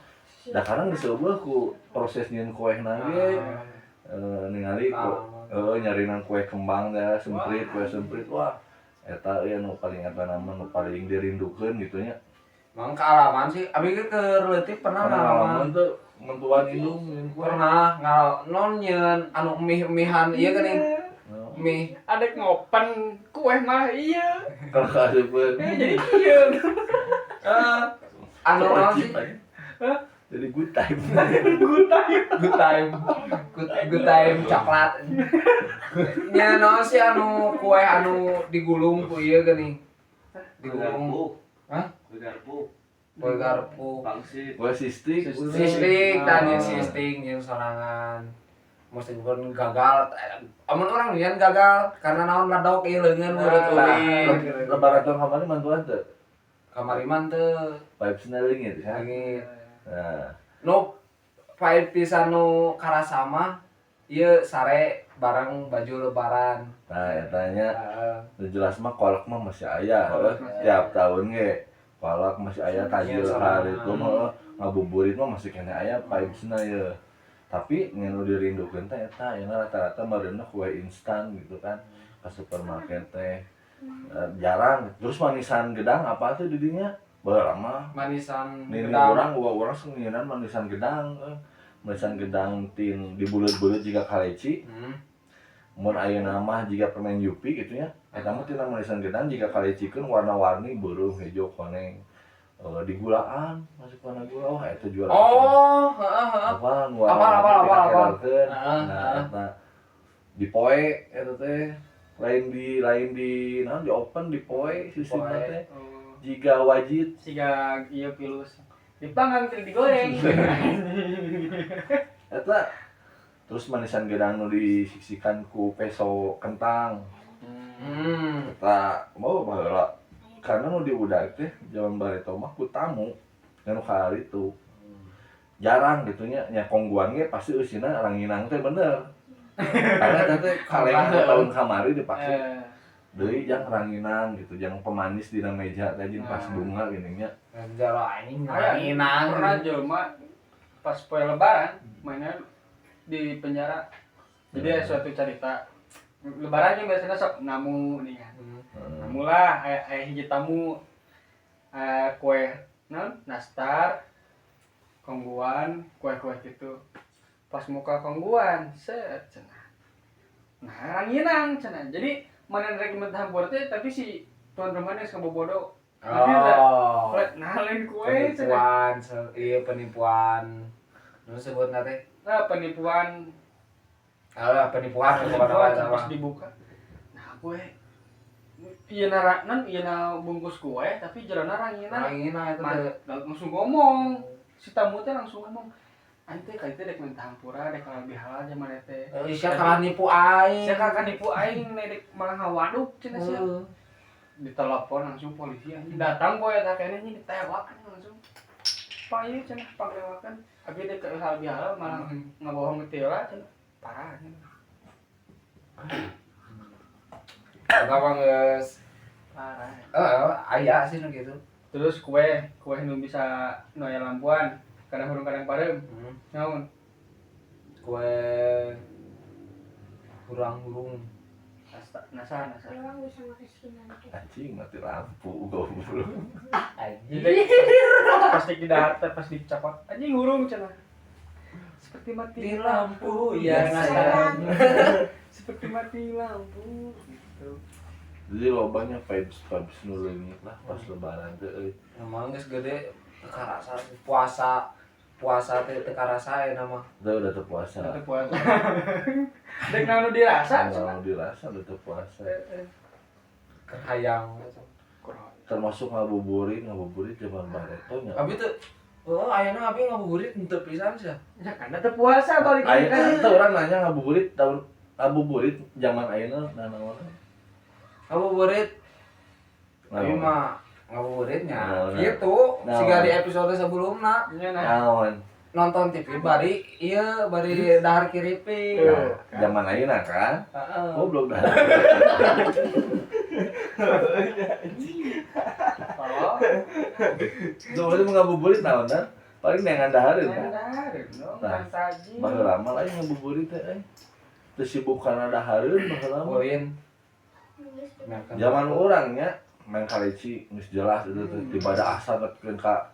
Da kadang diseubeul ku proses nyieun kue na ge. Ningali ku nyarinan kue kembang dah, semprit, kue semprit, wah eta euy anu paling eta nama nu paling dirindukeun gitu nya. Mang kaalaman sih, abi ge keur leutik pernah Pernah ngalaman. ngalaman tuh mentuan indung nyieun kue? Pernah ngal non nyieun anu mie-mihan ieu geuning. Oh. Mie. Adek ngopen kue mah iya. Kalau kaasupeun. Jadi iya. Anu naon Wajib sih? aja. Hah? Jadi good time. Good time. Good time. Good time coklat. Nya naon sih anu kue anu digulung ku ieu geuning. Di gunung. Hah? Kue garpu. Kue garpu. Pangsit. Kue sistik. Sistik tadi sistik jeung sorangan. Meskipun gagal, amun urang nyian gagal karena naon ladok ieu leungeun murid Nah, ulin. lebaran tahun kamari mantuan teu? Kamari mah teu. Vibes-na leungit kan. Leungit. Nah, Nu vibe pisan nu karasa mah ieu sare bareng baju lebaran. Nah, eta nya Heeh. nu jelas mah kolak mah masih aya heuh. Masih Tiap tahun ge kolak masih aya, takjil Iya, hari sama. itu mah ngabuburit mah masih keneh aya vibes-na ye. Tapi nu dirindukeun teh eta ayeuna rata-rata meureunna kue instan gitu kan ke supermarket teh. Jarang. Terus manisan gedang apa tuh di dinya? Baheula mah Manisan nini gedang. urang uwa urang senginan manisan gedang eh. Manisan gedang tin dibulet-bulet jiga kaleci. Mun ayeuna mah jiga permen Yupi gitu nya. Eta mah tina manisan gedang jiga kalecikeun warna-warni beureum hejo koneng. Digulaan masuk warna gula, wah eta juara. Oh, heeh heeh. Apa nu Apal, warna apal, apal, apal. dikakeralkeun. Heeh, Nah, heeh. eta dipoe eta teh lain di naon di open dipoe sistemna Dipoe. teh. Oh. Jiga wajit. Siga ieu pilus. Dipanggang teu digoreng. Eta terus manisan gedang nu disiksikan ku peso kentang. Eta mau baheula karena nu diudag teh zaman bareto mah ku tamu nu itu jarang gitu nya nya Khong Guan ge pasti eusina ranginang teh bener karena eta teh kaleng tahun kamari dipake deui jang ranginang gitu, jang pemanis dina meja teh jeung pas bunga gini nya. Jaro anjing Aya, ranginang. Pernah jelema pas poe lebaran mainnya di penjara. Jadi ada suatu cerita lebarannya biasanya sok namu nih kan. Namu lah, aya aya hiji tamu kue non nastar, Khong Guan, kue-kue gitu. Pas muka Khong Guan, set cenah. Nah, ranginang cenah. Jadi mana rek minta hampura teh tapi si tuan rumahnya geus ngebobodo. Oh. Nah, lain kue cenah. Penipuan, iya penipuan. Nu sebutna teh? Nah, penipuan. Ah, penipuan penipuan pokokna pas mah. dibuka. Nah, kue iya nara non iya na bungkus kue tapi jerona ranginang. Ranginang eta teh. Langsung ngomong si tamu teh langsung ngomong aing teh ka itu dek minta hampura dek halal bihalal zaman teh. Eh, sia kalah nipu aing. Sia kalah nipu aing dek malah ngawaduk cenah sia. Heeh. Ditelepon langsung polisi anjing datang boy eta kene anjing ditewak anjing langsung. Pak ieu cenah panglewakan abi dek halal bihalal malah ngabohong teh lah cenah parah anjing. Eta mah geus Parah. heeh, aya sih nu kitu. Terus kue kue nu bisa nu aya lampuan kadang hurung kadang pareum. Naon? Kue hurang-hurung. Nasa nasa nasa. Orang bisa makan nanti. Anjing mati lampu goblok. Anjing. Jadi pasti di dahar teh pas dicopot anjing hurung cenah. Seperti mati Di lampu ya ya nasa. Seperti mati lampu gitu. Jadi lobanya vibes vibes nu leungit lah pas lebaran teh euy. Emang geus gede teu karasa puasa puasa teh teu karasa ya nama. Udah teu puasa. Teu puasa. Dek naon nu dirasa cenah. Kalau dirasa udah teu puasa. Keur hayang. Termasuk ngabuburit, ngabuburit zaman bareto nya. Abi teu oh, ayeuna abi ngabuburit henteu pisan sia. Ya karena teu puasa balik Ayeuna teh urang nanya ngabuburit tahun ngabuburit zaman ayeuna nah naon? Ngabuburit abi Naon? mah ngabuburitnya Naon? gitu Naon? siga di episode sebelumna Nya nah. Naon? nonton TV bari iya bari dahar kiripik. Nah, zaman ayeuna kan? Heeh. Goblok dah. Oh. Tuh berarti mau ngabuburit naon dan? Paling neangan dahareun kan? Dahareun dong, Nah, kan saji. Baheula mah lain ngabuburit teh euy. Teu sibuk kana dahareun baheula mah. Ulin. Zaman urang nya main kaleci geus jelas itu tuh tiba ada asar nepikeun ka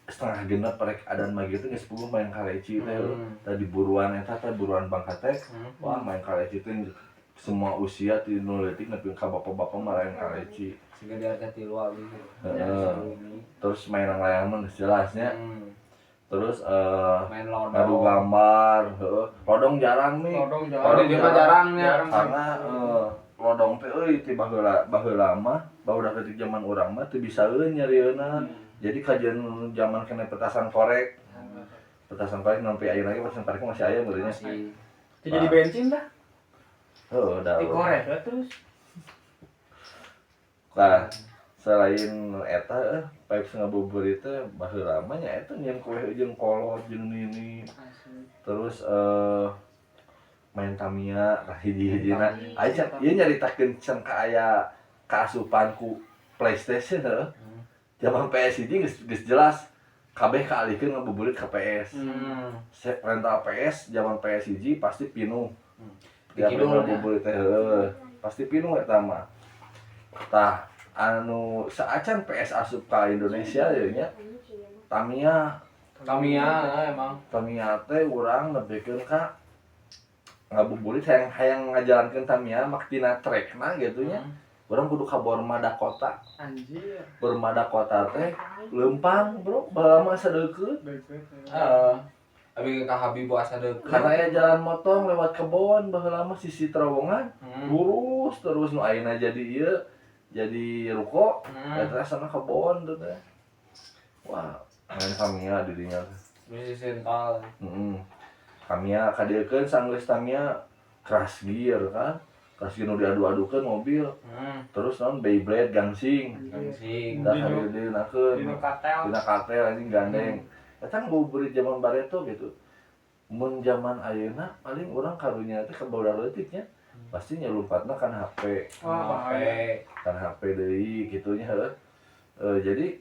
5.30 rek adan mah gitu geus puguh main kaleci teh. Tadi buruan eta teh buruan bangka teh. Wah, main kaleci teh semua usia ti nu leutik nepi ka bapak-bapak mah main kaleci. Siga di harga tilu abi. Heeh. Terus main layangan mah geus jelasnya. Terus Main lodong. ngadu gambar, heeh. Lodong jarang nih. Lodong jarang. Lodong juga jarang nya. Karena lodong teh euy ti baheula baheula mah Barudak leutik zaman urang mah teu bisaeun nyarieuna. Jadi kajian zaman kena petasan korek. Petasan korek sampai ayeuna lagi petasan korek masih aya meureunnya. Masih. Itu jadi bensin dah. Heeh, dah. Di korek lah terus. Nah, selain eta vibes ngabuburit teh baheula mah nya eta nyieun kue jeung kolot jeung nini. Terus main Tamiya lah hiji-hijina. Aya can ieu nyaritakeun can ka aya kaasupan ku PlayStation heuh. Zaman PS hiji geus geus jelas kabeh kaalihkeun ngabuburit ka PS. Rental PS zaman PS hiji pasti pinuh. Di Tiap kidul nya. Ngabuburit teh heuh, pasti pinuh eta mah. Tah, anu saacan PS asup ka Indonesia ieu nya Tamiya. Tamiya emang. Tamiya teh urang nepikeun ka ngabuburit hayang hayang ngajalankeun Tamiya mak tina trekna gitu nya. Urang kudu ka Borma Dakota. Anjir. Borma Dakota teh leumpang, bro, baheula mah sadeukeut. Deket. Heeh. Abi ka Habib asa deukeut. Karena aya jalan motong lewat kebon baheula mah sisi terowongan lurus terus nu ayeuna jadi ieu jadi ruko eta sana kebon tuh teh. Wah, main Tamiya di dinya teh. Bisa sentol. Heeh. Tamiya kadieukeun sanggeus Tamiya Crash Gear kan. Crash Gear nu diadu-adukeun mobil. Terus naon Beyblade gangsing. Gangsing. Dah kadieukeun. Dino katel. Dina katel anjing gandeng. Eta ngabuburit zaman bareto gitu. Mun zaman ayeuna paling urang karunya teh ka barudak leutik nya. Pasti nyelumpatna kan HP. Wah, bahaya. Kan HP deui kitu nya heuh. Jadi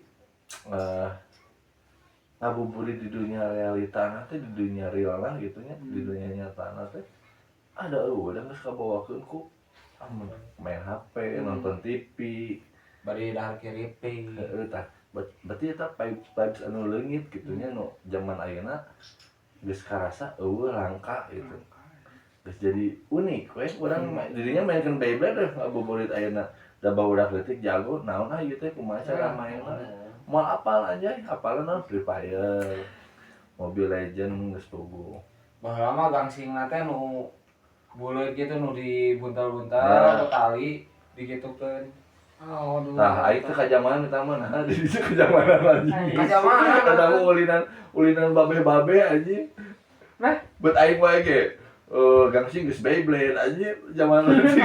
ngabuburit di dunia realita teh, di dunia real lah gitu nya, di dunia nyata teh ada eueuh da geus kabawakeun ku ah, main HP, nonton TV. Bari dahar keripik. Heeh, tah berarti eta vibes vibes anu leungit gitu nya, nu zaman ayeuna geus karasa eueuh, langka gitu, geus jadi unik we urang dirinya mainkeun Beyblade deh ngabuburit ayeuna da barudak leutik jago naon ah ieu teh, kumaha cara mainna, moal apal anjay, apalna naon, Free Fire, Mobile Legend geus puguh. Baheula mah gangsing teh nu buleut gitu, nu dibuntal-buntal Nah. ku tali digitukeun. Oh, aduh. Tah aing teh kajamanan eta mah, nah di dieu kajamanan anjing. Kajamanan. Kadang ulinan ulinan babe-babe anjing. Nah. Bet aing wae ge gangsing geus Beyblade anjing zaman leutik.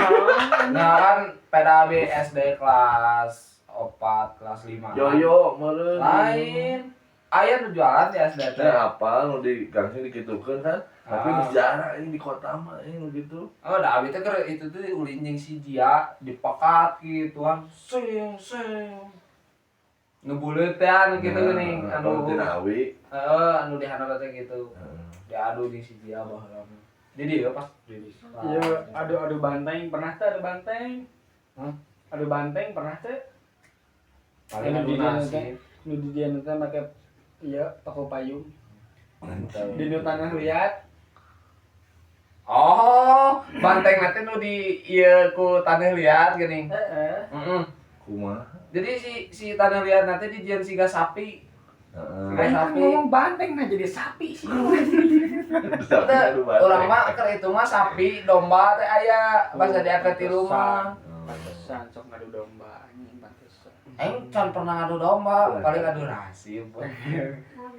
Nah kan PDAB SD kelas 4, kelas 5. Yoyo meureun. Lain. Aya nu jualan di SD teh. Nah, apa nu di gangsing dikitukeun kan? Tapi Ah. geus jarang ini di kota mah ini nu gitu. Oh, dah abi teh keur itu tuh ulin jeung si Jia dipekat gituan. Sing sing. Nu buleut teh anu kitu geuning, Nah, anu tina awi. Heeh, anu di handap teh gitu. Heeh. Diadu jeung si Jia baheula. Di dieu pas di Iya, adu adu banteng pernah tuh adu banteng. Hah? Adu banteng pernah tuh. Paling Anu adu di dieu nasi. teh, nu di dieu teh make iya paku payung. Di nu tanah liat. Oh, banteng nanti nu di ieu ku tanah liat geuning. Heeh. Heeh. Kumaha? Jadi si si tanah liat nanti dijieun siga sapi. Heeh. Kayak Aing kan sapi. ngomong banteng nah jadi sapi sih. Sapi Teh, adu banteng. urang mah keur itu mah sapi, domba teh aya bahasa diangkat di rumah. Pantesan sok ngadu domba anjing, pantesan. Aing can pernah ngadu domba, paling ngadu nasib.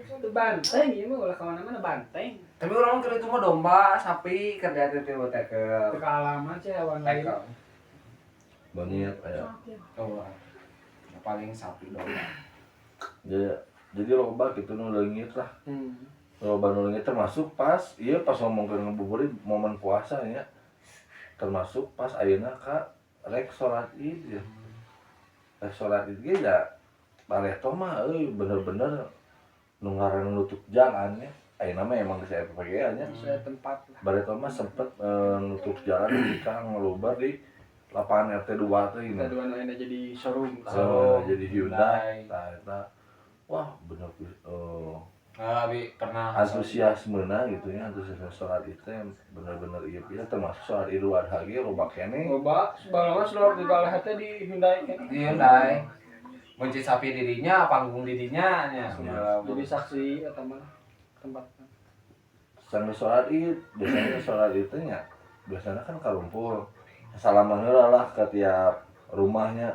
Itu banteng ieu mah ulah kemana-mana banteng. Tapi urang mah keur itu mah domba, sapi keur diangkat di rumah teh ke Itu kealaman sih hewan lain. TK. Monyet aya. Oh, paling sapi domba. Jadi loba gitu nu leungit lah. Loba nu leungit termasuk pas iya pas ngomongkeun ngabuburit momen puasa ya. Termasuk pas ayeuna ka rek salat Id ya. Rek salat Id ge da bareto mah euy bener-bener nu ngaranna nutup jalan ya. Ayeuna mah emang geus aya PPG nya. Saya tempat lah. Bareto mah sempet nutup jalan ketika ngelubar di lapangan RT 2 teh ini. Kita dua lainnya jadi showroom. Oh, jadi Hyundai. Hyundai. Nah, eta wah bener Nah, abi pernah antusiasmena gitu ya, antusiasme sholat itu yang bener-bener iya pisan, termasuk sholat Idul Adha ge loba keneh. Loba, sebelumnya selalu di kalah teh di Hyundai kan. Di Hyundai. Mencit sapi dirinya, panggung dirinya nya. Jadi saksi atau mana tempat. Sampai sholat Id, biasanya sholat Id teh nya biasanya kan karumpul salaman heula lah ke tiap Rumahnya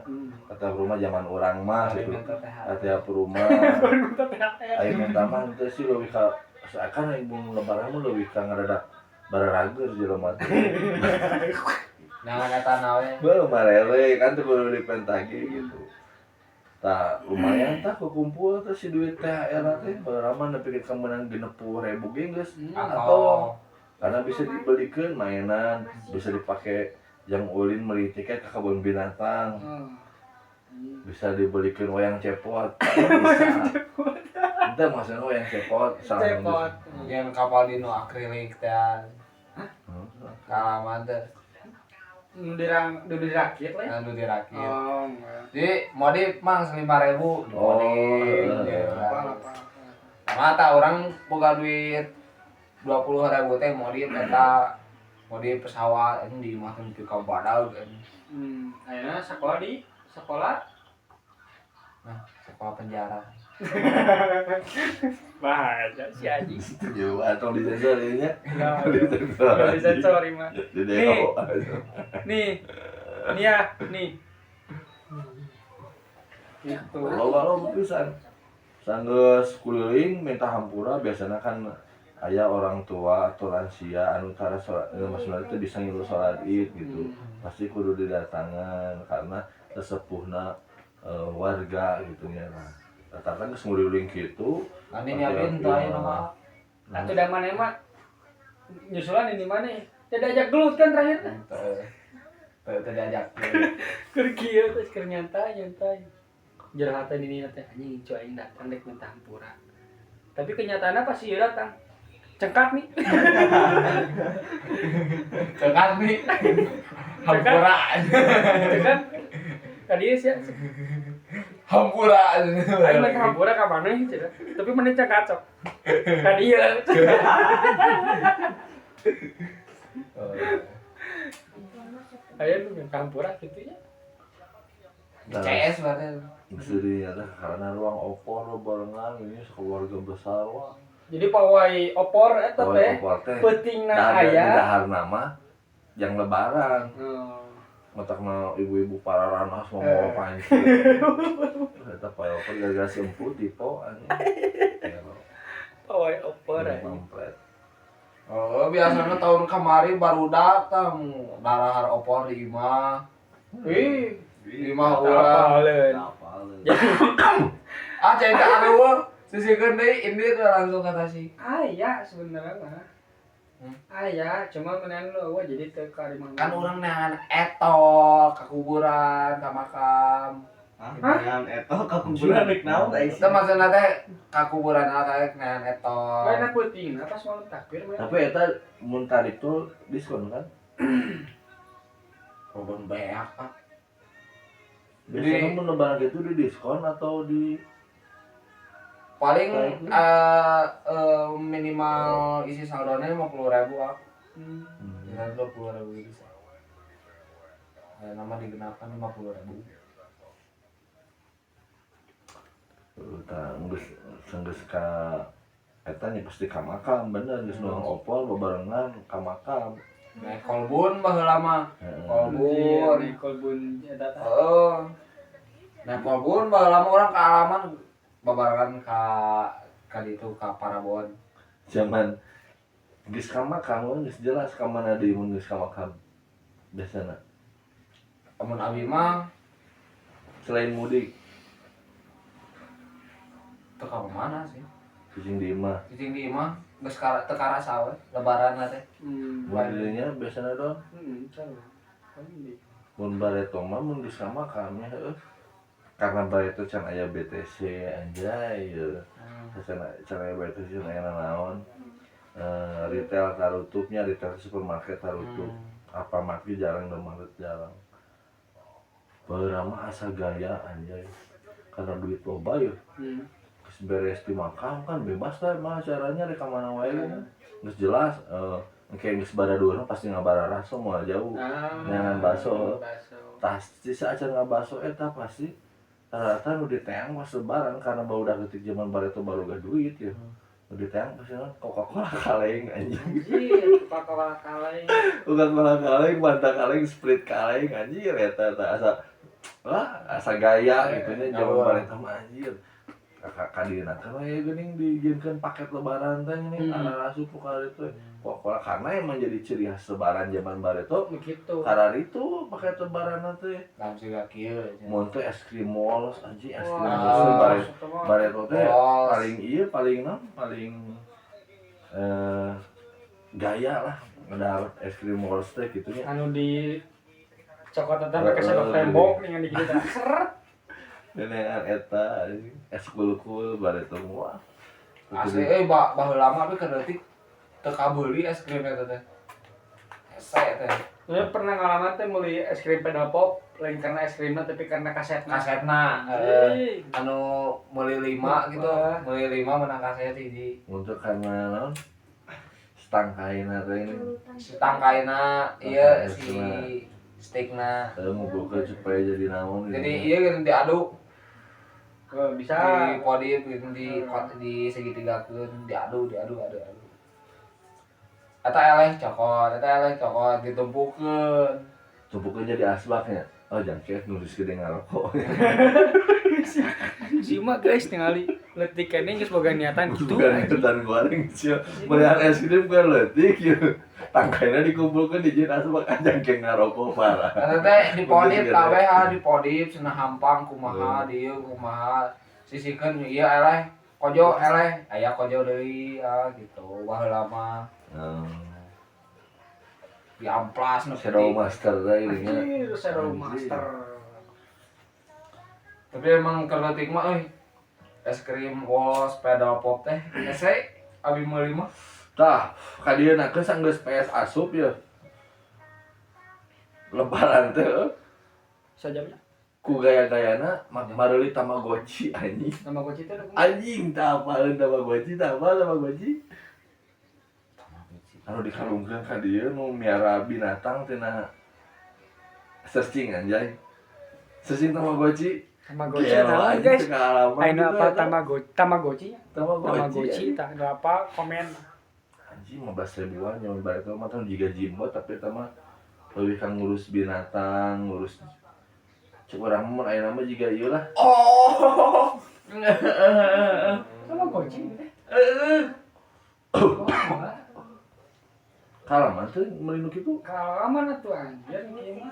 kata rumah zaman urang mah gitu. Minta THR. Tiap rumah Baru minta THR. Ayo minta mah teu sih leuwih ka seakan ibu lebaran mah leuwih ka ngaradak bararager jelema teh. Nah, eta nawe. Beuh marere kan teu kudu dipentagi gitu. Tah lumayan tah kekumpul teh si duit THR teh baheula mah nepi ka meunang 60.000 ge geus atau karena bisa dibelikan mainan, bisa dipakai yang ulin beli tiket ke kebun binatang, bisa dibelikan wayang cepot, bisa. Ente maksudnya wayang cepot, salah. Cepot. Yang kapal dino akrilik teh. Kalaman teh. Nu dirang, nu dirakit lah ya. Anu dirakit. Oh, enggak. Jadi modif mang 5.000 Oh, modif. iya. Apa apa. Sama tah urang boga duit 20.000 teh modif eta modif pesawat ini di imah teh nepi ka badag anjing. Ayeuna sekolah di sekolah. Nah, sekolah penjara. Bahaya si Aji. Yo, atau disensor ini nya. Enggak, Disensor. enggak disensor mah. Di DO. Nih. Nih ya, nih. Gitu. Loba loba pisan. Sanggeus kuliling minta hampura biasanya kan aya orang tua atau lansia anu tara sholat, maksudnya itu bisa ngilu sholat id gitu. Pasti kudu didatangan karena sesepuhna warga gitu nya lah. Rata-rata geus nguliling kitu. Kan ini abin teh aya nama. Atuh da maneh mah nyusulan ini mana? Tidak ajak gelut kan terakhir teh. Teu teu teu diajak. Keur kieu teh keur nyantai nyantai. Jerhatan ini teh anjing cu aing datang rek minta hampura. Tapi kenyataannya pasti ieu datang. Cengkat nih. Cengkat nih. Hampura. Cengkat. Tadi sih ya. Hampura. Aing minta hampura ka maneh cenah. Tapi maneh cengkat sok. Ka dieu. Aya nu minta hampura kitu nya. CS berarti. Jadi ternyata karena ruang opor barengan ini sekeluarga besar wah. Jadi pawai opor eta Pawai teh opor teh. peutingna Nah, di aya. dahar nama yang lebaran. Oh. Matakna ibu-ibu para ranas mau bawa panci. Eta pawai opor gara-gara si emput tipe anjing. Ya, Pawai opor anjing. Pamplet. Oh, biasanya tahun kemarin baru datang darahar opor di imah. Ih, Di imah urang. apaleun. Apaleun. Ah, cai teh aduh. Sisikeun deui ini tuh langsung ke Tasik. Aya sebenarnya mah. Hmm. Aya, cuma menan lu eueuh jadi teu karimah. Kan urang neangan etol ka kuburan, ka makam. Hah? Dengan eta ka kuburan rek naon ai Itu maksudna teh ka kuburan kayak neangan etol. Mainan peutingna pas malam takbir main. Tapi eta mun tarif tuh diskon kan? Robon beak ah. Biasanya mun lebaran gitu di diskon atau di Paling Baik. minimal isi saldona 50.000 ah. Hmm. Kira 20.000 bisa. Nama digenapkan 50.000. Tah geus geus ka eta nya pasti ka makam bener geus nuang opor bebarengan ka makam. Nah, kolbun baheula mah. Heeh. Kolbun. Anjir, kolbun eta tah. Heeh. Nah, kolbun baheula mah urang ka alaman babarengan ka ka ditu ka Parabon. Zaman geus ka makam geus jelas ka mana deui mun geus ka makam. Biasana Amun abi mah selain mudik teu ka mana sih? cicing di imah. Cicing di imah geus teu karasa we lebaran teh. Mun dirinya biasana dong Salah. Paling di. mun bareto mah mun geus ka makam nya heueuh. Karena bareto can aya BTC anjay ye. Can can aya BTC can aya naon. Retail tarutupnya, retail supermarket tarutup. Apa mati jarang, Indomaret jarang. Baheula mah asa gaya anjay. Karena duit loba ya. Geus beres di makam kan bebas lah mah caranya rek ka mana wae kan. Geus jelas engke geus baradurna pasti ngabararaso moal jauh. Ah. Neangan baso. Baso. Tah sisa acan ngabaso eta pasti rata-rata nu diteang pas lebaran karena baru udah ketik zaman bareto baru gak duit ya. Nu diteang pasti naon Coca-Cola kaleng anjing. Anjir, Coca-Cola kaleng. Coca-Cola kaleng, Fanta kaleng, Sprite kaleng anjir eta tah asa Wah, asa gaya gitu nya zaman Ngawur. bareto mah anjir. Kakak kadieuna kan we geuning dijieunkeun paket lebaran teh geuning asup nu itu. Coca-Cola karena emang jadi ciri khas lebaran zaman bareto Begitu. karena itu paket lebaran teh. Langsung juga kieu. Mun teh es krim Walls anjing, es krim Wah, Walls teh eta mah. bareto teh Walls. paling iya paling naon paling gaya lah ngedar es krim Walls teh gitu nya. Anu di cokot teh pakai sendok tembok nih di gitu teh. Seret. Nenean eta anjing es kul-kul bareto wah. Asli baheula lama tapi keur leutik teu kabeuli es krim eta teh. Hese teh. Saya pernah ngalaman teh meuli es krim Paddle Pop lain karena es krimnya tapi karena kasetna. Kasetna anu meuli 5 gitu, Wah. meuli 5 menang kaset hiji. Untuk karena naon setangkaina teh ini. Si tangkaina ieu Tangkaina. si stickna. Ngumpulkeun supaya jadi naon gitu. Jadi ieu gitu diaduk Oh, bisa. di podip gitu di segitigakeun diaduk diaduk aduk aduk. Eta eleh cokot, eta eleh cokot ditumpukeun. Tumpukeun jadi asbaknya. Oh, jangkeh nulis gede ngarokok. Si mah guys ningali leutik keneh geus boga niatan gitu. Bukan niatan goreng sih. Melihat es krim kan leutik ya. Tangkaina dikumpulkan di jeun asbak jangkeh ngarokok parah. Eta teh dipodip Bener, kabeh ah dipodip cenah hampang kumaha dieu kumaha sisikeun ieu eleh kojo eleh aya kojo deui ah gitu baheula mah diamplas nu Shadow Master teh ini nya. Anjir, Shadow Anjir. Master. Tapi emang keur leutik mah euy es krim Walls Paddle Pop teh hese abi meuli mah. Tah, kadieuna geus sanggeus PS asup ya. Lebaran teh Sajamnya ku gaya-gayana mareuli Tamagotchi anjing. Tamagotchi teh kumaha? Anjing tah apaleun Tamagotchi, tah apa Tamagotchi? Anu dikalungkeun ka dieu nu miara binatang tina searching anjay. Searching Tamagotchi. Tamagotchi Gelo, naon anjing, guys? teu kaalaman Ayeuna gitu apa eta. Tamagotchi? Tamagotchi nya? Tamagotchi. Tamagotchi anjing. tah nu apa komen. Anjing 15 ribuan nyaman bareto mah teh jiga jimbo tapi eta mah leuwih ka ngurus binatang, ngurus cek urang mah mun ayeuna mah jiga ieu lah. Oh. Tamagotchi teh. Heeh. Oh, wah. Kalaman teh meuli nu kitu. Kalaman atuh anjir kieu mah.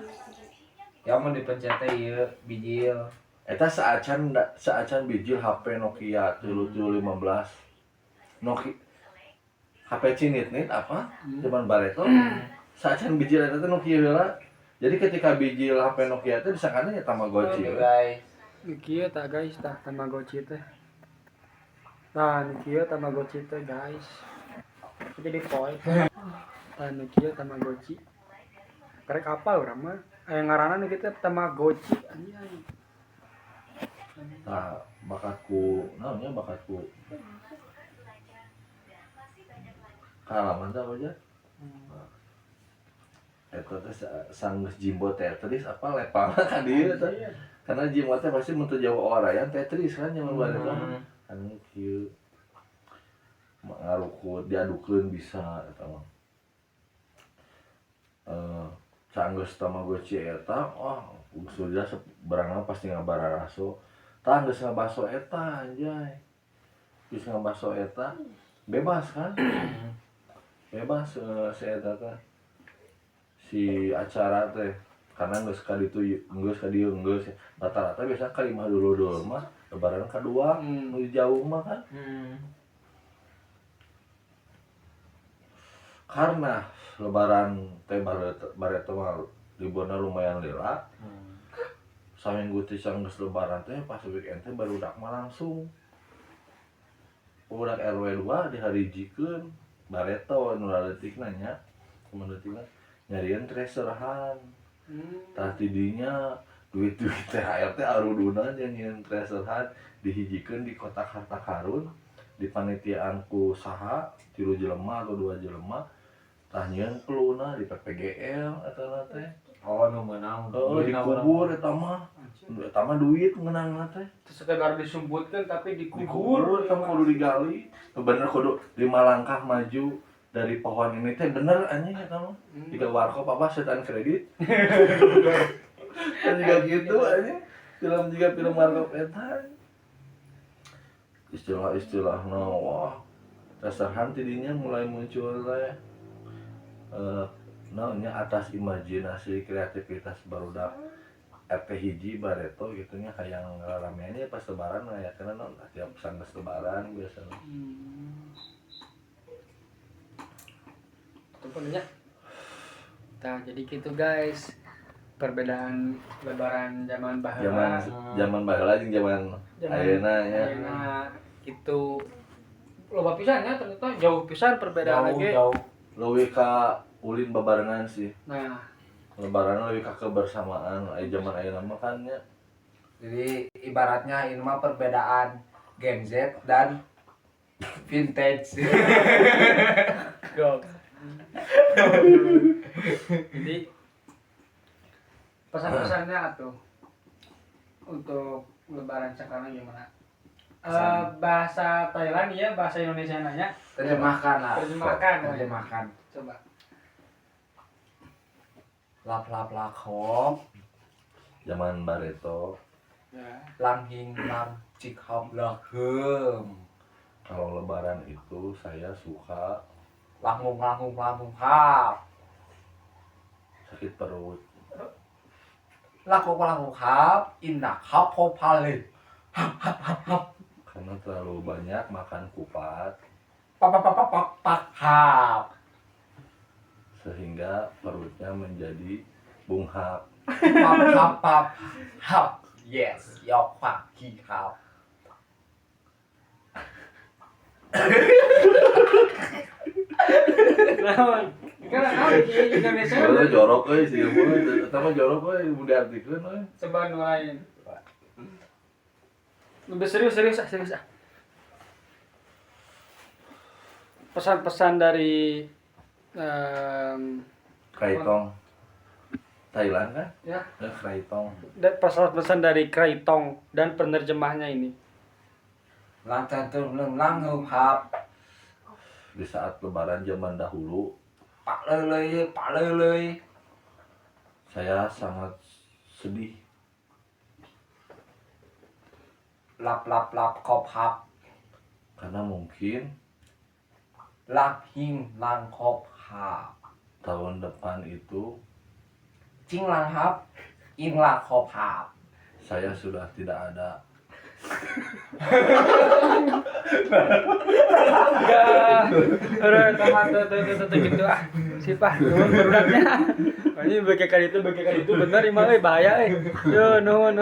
Ya mun dipencet teh ieu bijil. Eta saacan saacan bijil HP Nokia 3315. Nokia HP cinit-nit apa? Zaman bareto. Saacan bijil eta teh Nokia heula. Jadi ketika bijil HP Nokia teh disangkana nya Tamagotchi. Oke we. guys. Nu kieu tah guys tah Tamagotchi teh. Tah nu kieu Tamagotchi teh guys. Jadi poe. Tah nu kieu Tamagotchi. Karek apal urang mah. Aya ngaranna nu kieu teh Tamagotchi anjing. Tah bakatku naonnya bakatku. Kalaman teh apa aja? Eta teh sanggeus jimbo Tetris apa lepangna ka dieu teh. Karena jimbo teh pasti mun teu jauh orayan Tetris kan zaman bareto. Anu kieu ngarukut diadukeun bisa eta mah. Sanggeus Tamagotchi eta wah sudah barangna pasti ngabararaso. Tah geus ngabaso eta anjay. Geus ngabaso eta bebas kan? Bebas si eta teh. Si acara teh karena geus ka ditu geus ka dieu geus rata-rata biasa ka imah dulur-dulur mah lebaran kadua nu jauh mah kan. Karena lebaran teh bareto mah liburna lumayan lila. Saminggu teh sanggeus lebaran teh pas weekend teh barudak mah langsung budak RW 2 diharijikeun bareto nu leutikna nya kumaha leutikna nyarieun treasure hunt. Tah tidinya duit-duit THR teh aruduna jeung nyieun treasure hunt dihijikeun di kotak harta karun dipanitiaan ku saha 3 jelema atau 2 jelema tah nyieun cluna di PPGL eta teh. Oh nu meunang. Oh, dikubur eta mah. Eta mah duit meunangna teh. Sekedar disumputkeun tapi Dikubur dikubur. eta mah kudu digali. Bener kudu 5 langkah maju dari pohon ini teh bener anjing eta mah. Jika warkop apa setan kredit. Kan juga gitu aja. Film juga film warkop eta. Istilah-istilahna wah. Dasarhan tidinya mulai muncul teh naonnya atas imajinasi kreativitas barudak RT hiji bareto gitu nya hayang ngarameannya pas lebaran ngayakeun naon tiap sanggeus lebaran biasana. Itu nya. Nah, jadi gitu guys. Perbedaan lebaran zaman baheula. Zaman baheula jeung zaman ayeuna nya. Ayeuna gitu. Loba pisan nya ternyata jauh pisan perbedaan lagi. Jauh. Leuwih ka ulin babarengan sih. Nah, lebaran lebih ke kebersamaan aya zaman ayeuna mah kan nya. Jadi ibaratnya ini mah perbedaan Gen Z dan vintage. Gok. Jadi pesan-pesannya atuh untuk lebaran sekarang gimana? Bahasa Thailand ya, bahasa Indonesia nanya. Terjemahkan lah. Terjemahkan. Coba. Lap lap lakom. Zaman bareto. Ya. Lang hing lang cik hap lahem. Kalau lebaran itu saya suka langung langung langung hap. Sakit perut. Laku langung hap innak hap hopale. Hap hap hap hap. Karena terlalu banyak makan kupat. Pak pak pak pak pak hap. Sehingga perutnya menjadi bunghap. Pap hap pap hap. Yes, yok pak hi hap. Naon? Karena naon di Indonesia. Kalau jorok euy sih, eta mah jorok euy mun diartikeun euy. Coba nu lain. Lebih serius ah. Pesan-pesan dari Kraitong Thailand kan? Ya. Kraitong. Pesan-pesan dari Kraitong dan penerjemahnya ini. Di saat lebaran zaman dahulu, Pak lele. Saya sangat sedih. Lap lap lap kop hap. Karena mungkin lang hing lang kop hap. Tahun depan itu cing lang hap, ing lang kop hap. Saya sudah tidak ada. Enggak. Udah tamat tuh gitu ah. Sip ah, nuhun barudaknya. Ini bagi kali itu bener imah euy bahaya euy. Yo nuhun.